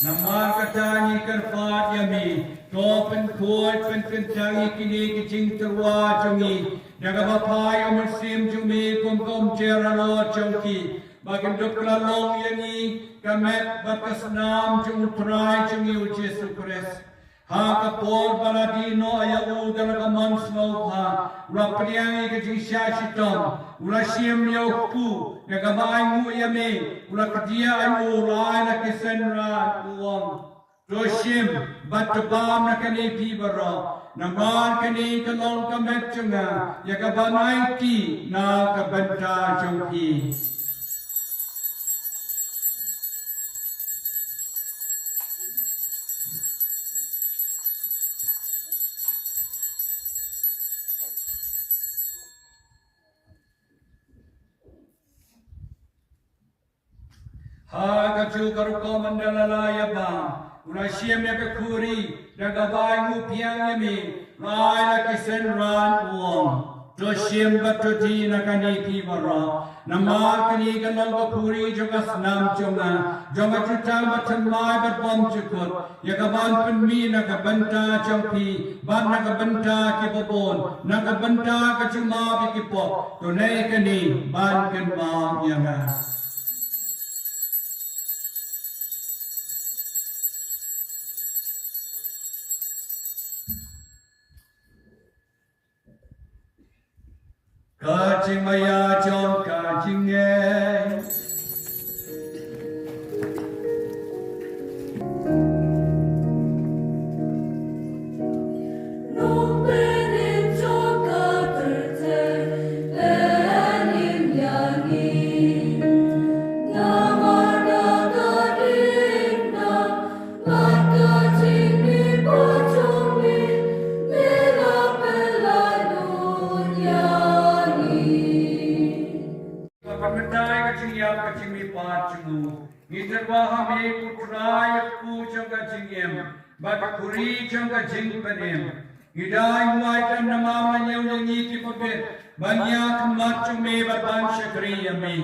Namar kata ngi kyrpad ïa me, to pynkhuid pynkyntang ïa kine ki jingtyrwa jong ngi da kaba phah ïa u Mynsiem jong me kum ka umjer halor jong ki, ba kin dup kylla long ïa ngi ka met bad ka snam jong U Trai jong ngi U Jisu Khrist. Ha ka por ba la die noh ïa u da la ka mon sngewbha, u la pdiang ïa ka jingshah shitom, u la shim ïa u kpu, da kaba ainguh ïa me, u la kdiah ïa u, u la ai la ki synran, u ong: To shim bad to bam na kane phi baroh, namar kane ka long ka met jong nga, ïa kaban aiti na ka bynta jong phi. Ha kajuh ka rukom ynda la lah ïa bam, u la shim ïa ka khuri, da kaba ainguh biang ïa me, u la ai la ki synran, u ong: To shim bad to die na kane phi baroh. Namar kane ka long ka khuri jong ka snam jong nga, jong ka jutang bathymmai bad bymjukut, ïa kaban pynmih na ka bynta jong phi bad na ka bynta kiba bun, na ka bynta ka jingmap ïa ki pop. To nai kane ban kynmaw ïa nga. Ka jingmaïa jong ka jingngeit. Ba ka pyntai ka jingïap ka jingmihpat jong u, ngi tyrwa ha me ko Trai, ko jong ka jingim bad ka khuri jong ka jingpynim. Ngi dei nguai tam namar la ñiew ïa ngi ki pabit ban ïa khmat jong me bad ban shakri ïa me.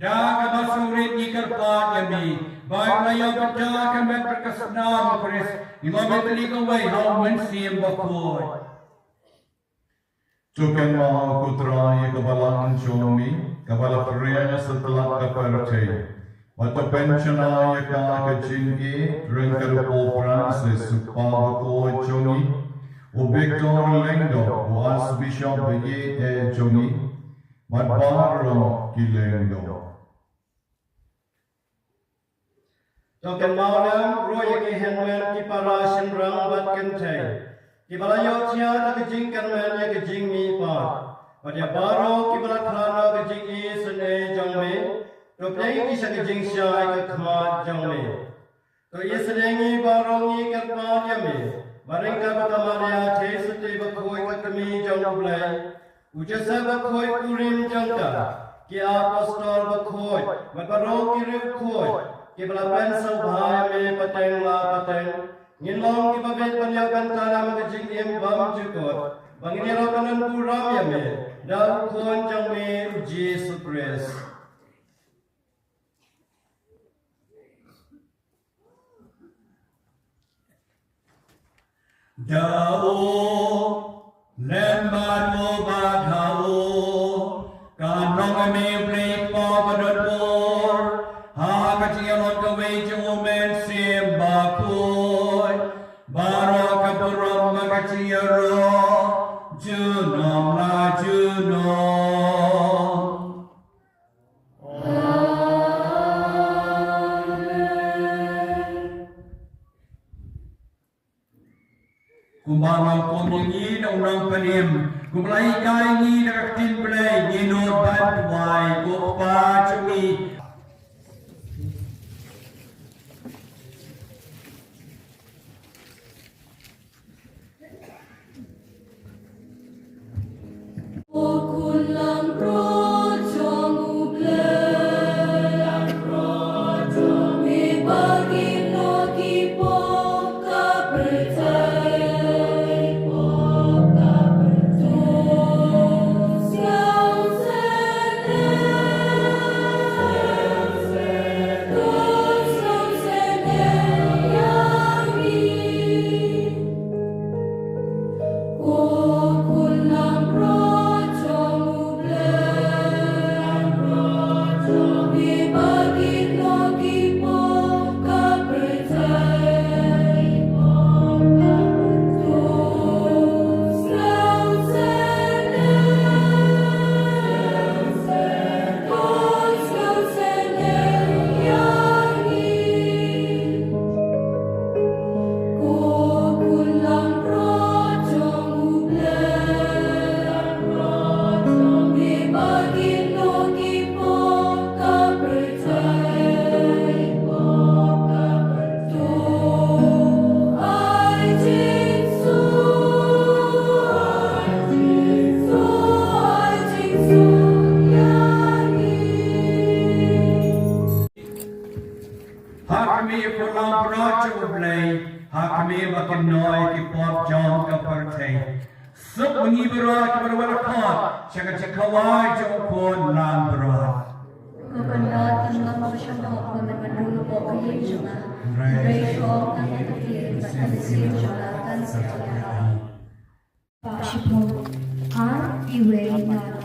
Da kaba sngewrit ngi kyrpad ïa me ba la ïa bynta ka met bad ka snam u Khrist, ngi map ïa kane kawei ha u Mynsiem Bakhuid. To kynmaw ko Trai ïa ka balang jong me kaba la pyrshang satlak ka pyrthei, bad to pynshna ïa ka ka jingïeit ryngkat u Pope Francis, u Papa Bakhuid jong ngi, u Victor Lyngdoh, u Archbishop ba ïeit eh jong ngi, bad baroh ki lyngdoh. To kynmaw lem ruh ïa ki hynmen ki para shynrang bad kynthei kiba la ïohthiah da ka jingkyrmen ïa ka jingmihpat, bad ïa baroh kiba la khlad noh ka jingisynei jong me, to plie ki sha ka jingshai ka khmat jong me. To isynei ngi baroh ngi kyrpad ïa me, ba ryngkat bad ka Maria Theisotti Bakhuid ka kmie jong U Blei, u Joseph Bakhuid kurim jong ka, ki apostol bakhuid bad baroh ki riewkhuid kiba la pynsngewbha ïa me pateng la pateng, ngin long kiba bit ban ïoh bynta na ka jingim bymjukut, ba ngin ïarap ban burom ïa me da u Khun jong me u Jisu Khrist. Da u lem bad u bad ha u, kan long ïa me U Blei Kpa ba don bor, ha ka jingïaroh kawei jong u Mynsiem Bakhuid, baroh ka burom bad ka jingïaroh junom la junom. Kumba la hukum ïa ngi da u Nongpynim, kumba la hikai ïa ngi da ka ktien Blei, ngin nud ban duwai. Ko Kpa jong ngi. Ha khmih, ko Lamprot jong U Blei, ha khmih ba kynnoh ïa ki pop jong ka pyrthei. Suk ma ngi baroh kiba la wan khot sha ka jingkhawai jong u Khun Nang baroh. Ko Kynrad, tang long ba shong hok ba men ban rung hapoh ka ïing jong nga. Hynrei shu ong tang ïa ka ktien bad ka mynsiem jong nga kan sa ïaid. Ba shiphew ar, iwei, nod.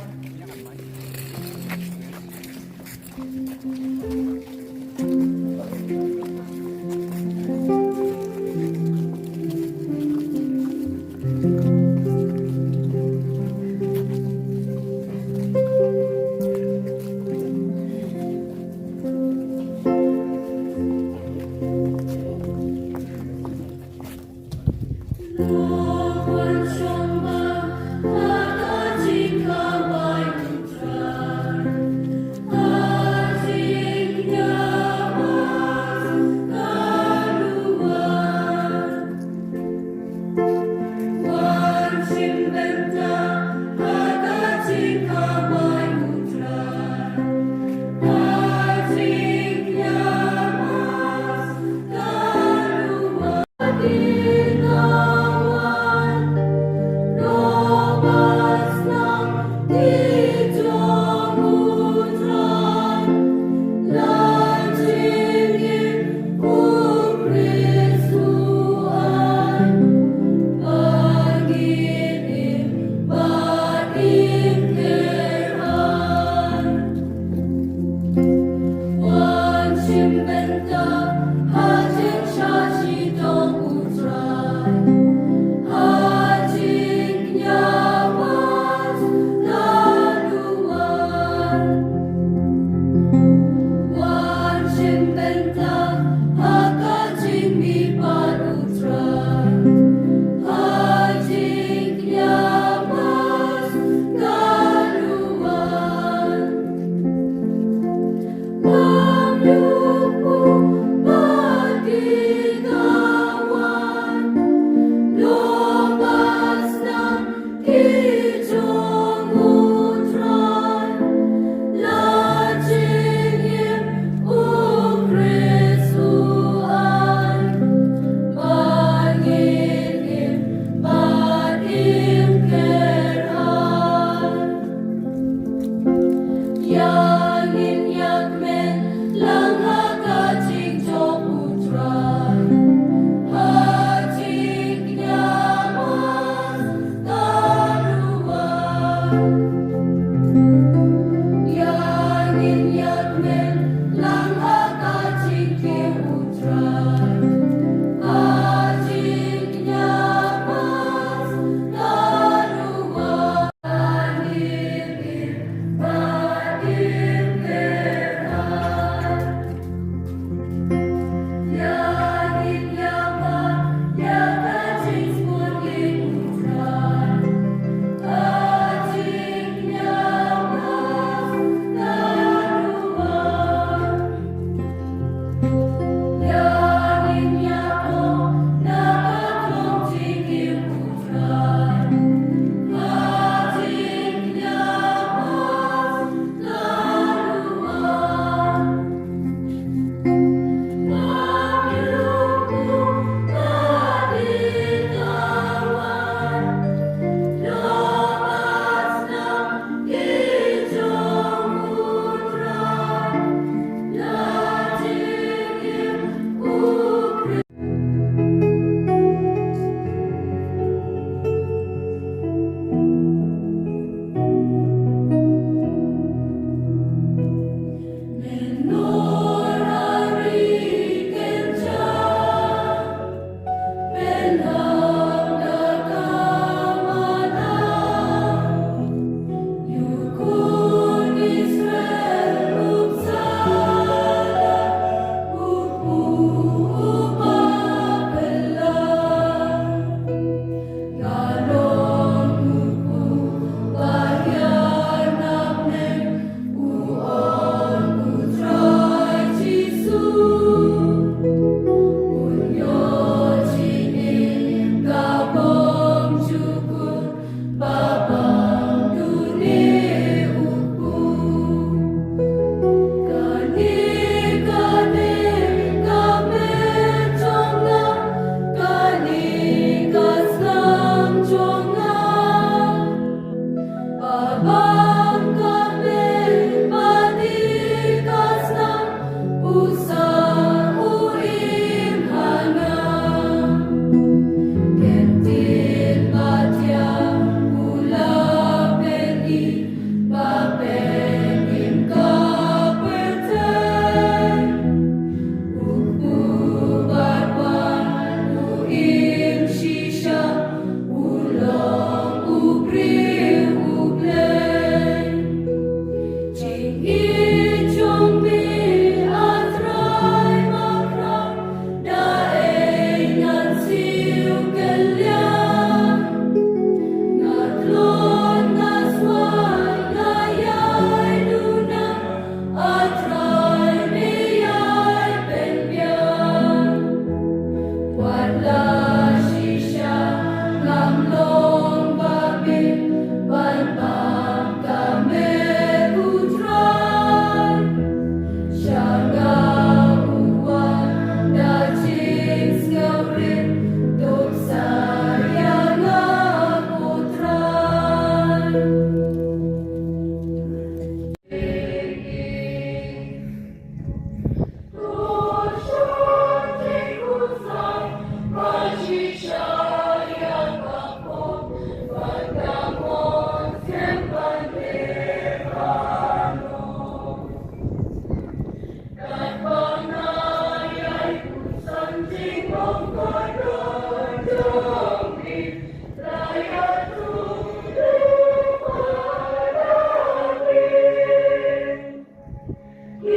Ko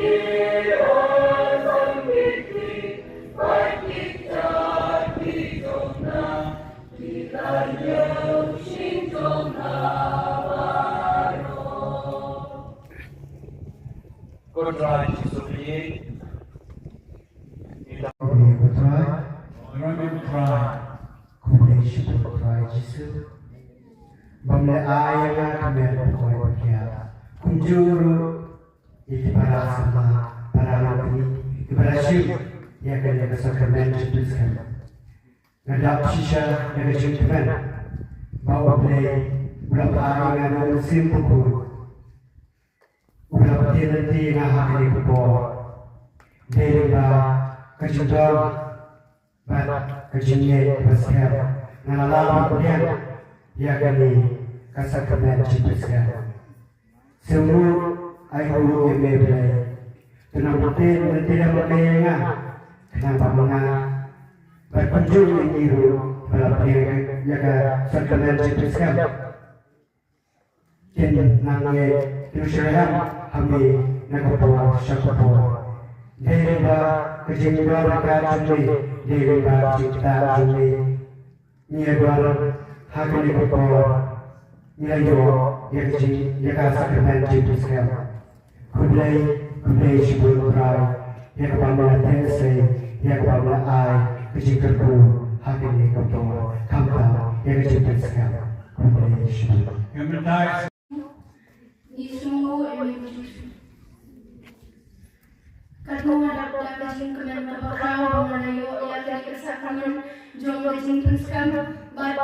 Trai Jisu Khrist. Ko Trai, ko Trai. Khublei shibun Trai Jisu. Bym la ai ïa nga ka mer ba koi ba khiah. Kumjuh ruh ïa ki para samla, para longkmie, ki para shim ïa kane ka sakramen jingpynskhem. Nga dap shisha da ka jingkmen ba U Blei u la phah ïa nga da U Mynsiem Bakhuid. U la pyntieng lynti ïa nga ha kane ka por. Dei lyngba ka jingdon bad ka jingngeit kaba skhem nga la lah ban pdiang ïa kane ka sakramen jingpynskhem. Sngewbha ai nguh ïa me Blei. Khnang ba te lynti lem me ïa nga, khnang ba ma nga bad kumjuh ïa ngi ruh ba la pdiang ïa ka sakramen jingpynskhem kin nang ngeit, kin syrhem ha me na ka por sha ka por. Dei lyngba ka jingdon ryngkat jong me, dei lyngba ka jingktah jong me, ngi ïa don ha kane ka por, ngi la ïoh ïa ka jing, ïa ka sakramen jingpynskhem. Khublei, khublei shibun Trai ïa kaba me la theh sei, ïa kaba me la ai ka jingkyrkhu ha kane ka por, khamtam ïa ka jingpynskhem. Khublei shibun. Ngi sngewnguh ïa me Jisu. Katno nga dap da ka jingkmen kaba khraw ba nga la ïoh ïa kane ka sakramen jong ka jingpynskhem bad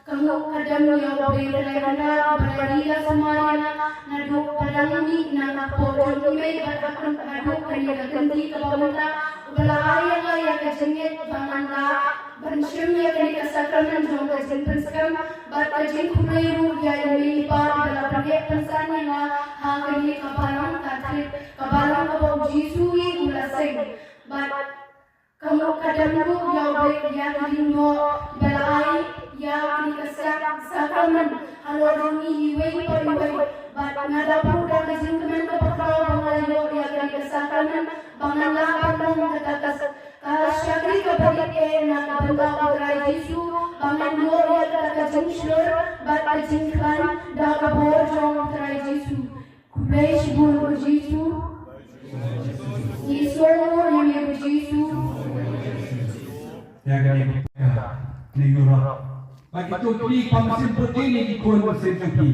ka nguh ka dem ïa U Blei Trai kynrad ba la ri la sumar ïa nga naduh ba dang mih na ka kpoh jong i mei bad haduh kane ka kynti kaba mynta, uba la ai ïa nga ïa ka jingngeit ba ngan lah ban shim ïa kane ka sakramen jong ka jingpynskhem bad ka jingkhublei ruh ïa i mei i pa iba la pynleit pynsan ïa nga ha kane ka balang Katholik, ka balang kaba U Jisu hi u la seng. Bad ka nguh ka dem ruh ïa U Blei ïa ki lyngdoh ba la ai ïa kane ka sak-, sakramen halor jong ngi iwei pa iwei. Bad nga dap ruh da ka jingkmen kaba khraw ba nga la ïoh ïa kane ka sakramen ba ngan lah ban long kata ka s-, ka shakri kaba rit eh na ka bynta U Trai Jisu, ba ngan ïoh ïa kata ka jingshlur bad ka jingkhlaiñ da ka bor jong U Trai Jisu. Khublei shibun ko Jisu. Jisu, ïa me ko Jisu. Ïa kane ka ne Europe. Ba ki to ki pam sim poti ne ki khun sim poti.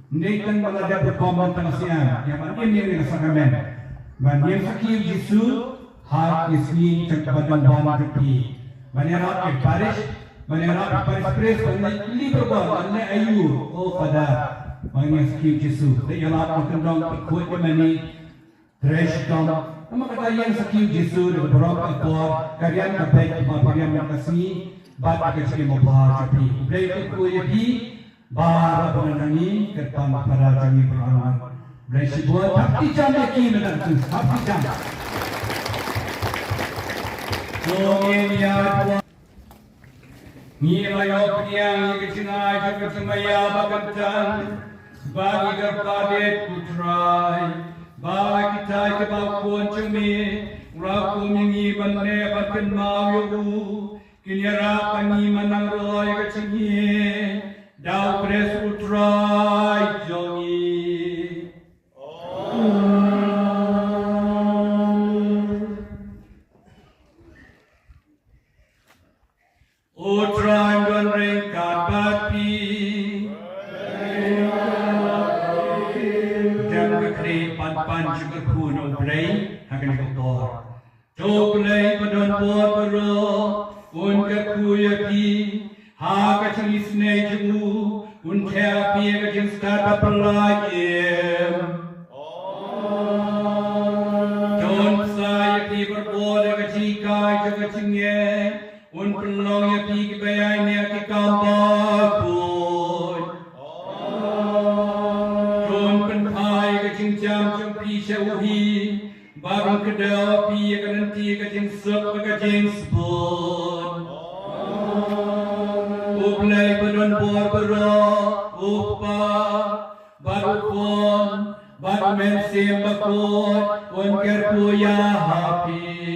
Ne tang ba la dep rukom ban tang siang ïa ban im ïa ka sakramen. Ban ïeng sakhi Jisu ha ki sngi jong ka ba dang ban jong phi. Ban ïarap ïa parish, ban ïarap ïa parish priest, ban leit liver bor, ban leit aiu, oh Father, ban ïeng sakhi Jisu. Leit ïarap ïa kyndong, khuid ïa mane, thresh dom. Namar kata ïeng sakhi Jisu da ka burom ka por, ka riam ka beit, ka riam ka sngi, bad ka jingim ba bha jong phi. Blei kyrkhu ïa phi, Baroh ba ngi kyrpang para jong ngi baroh. Blei shibun, thap kti jam ïa ki mynta tu, thap kti jam. Jong ngi ïa Tuan. Ngi la ïoh pdiang ïa ka jingai jong ka jingmaïa ba kyntang. Ba ngi kyrpad ïa u Trai. Ba kita kiba khun jong me. Ra kum ïa ngi ban leh ban kynmaw ïa u. Kin ïarap ïa ngi ban nang roi ka jingim da u Khrist u Trai jong ngi. Amen. U Trai un don ryngkat bad phi. Dang ka khlieh ban pan jingkyrkhu na u Blei ha kane ka por. To u Blei ba don bor baroh un kyrkhu ïa phi ha ka jingisynei jong u, un theh ïa phi ka jingstad ba pynlait im. To un pynshai ïa phi barabor da ka jinghikai jong ka jingngeit, un pynlong ïa phi kiba ïaineh ki kam bakhuid. To un pynphai ïa ka jingjam jong phi sha u hi, bad un kdew ïa phi ïa ka lynti ka jingsuk bad ka jingsbun. U Blei ba don bor baroh, u Kpa, bad u Khun, bad Mynsiem Bakhuid un kyrkhu ïa phi.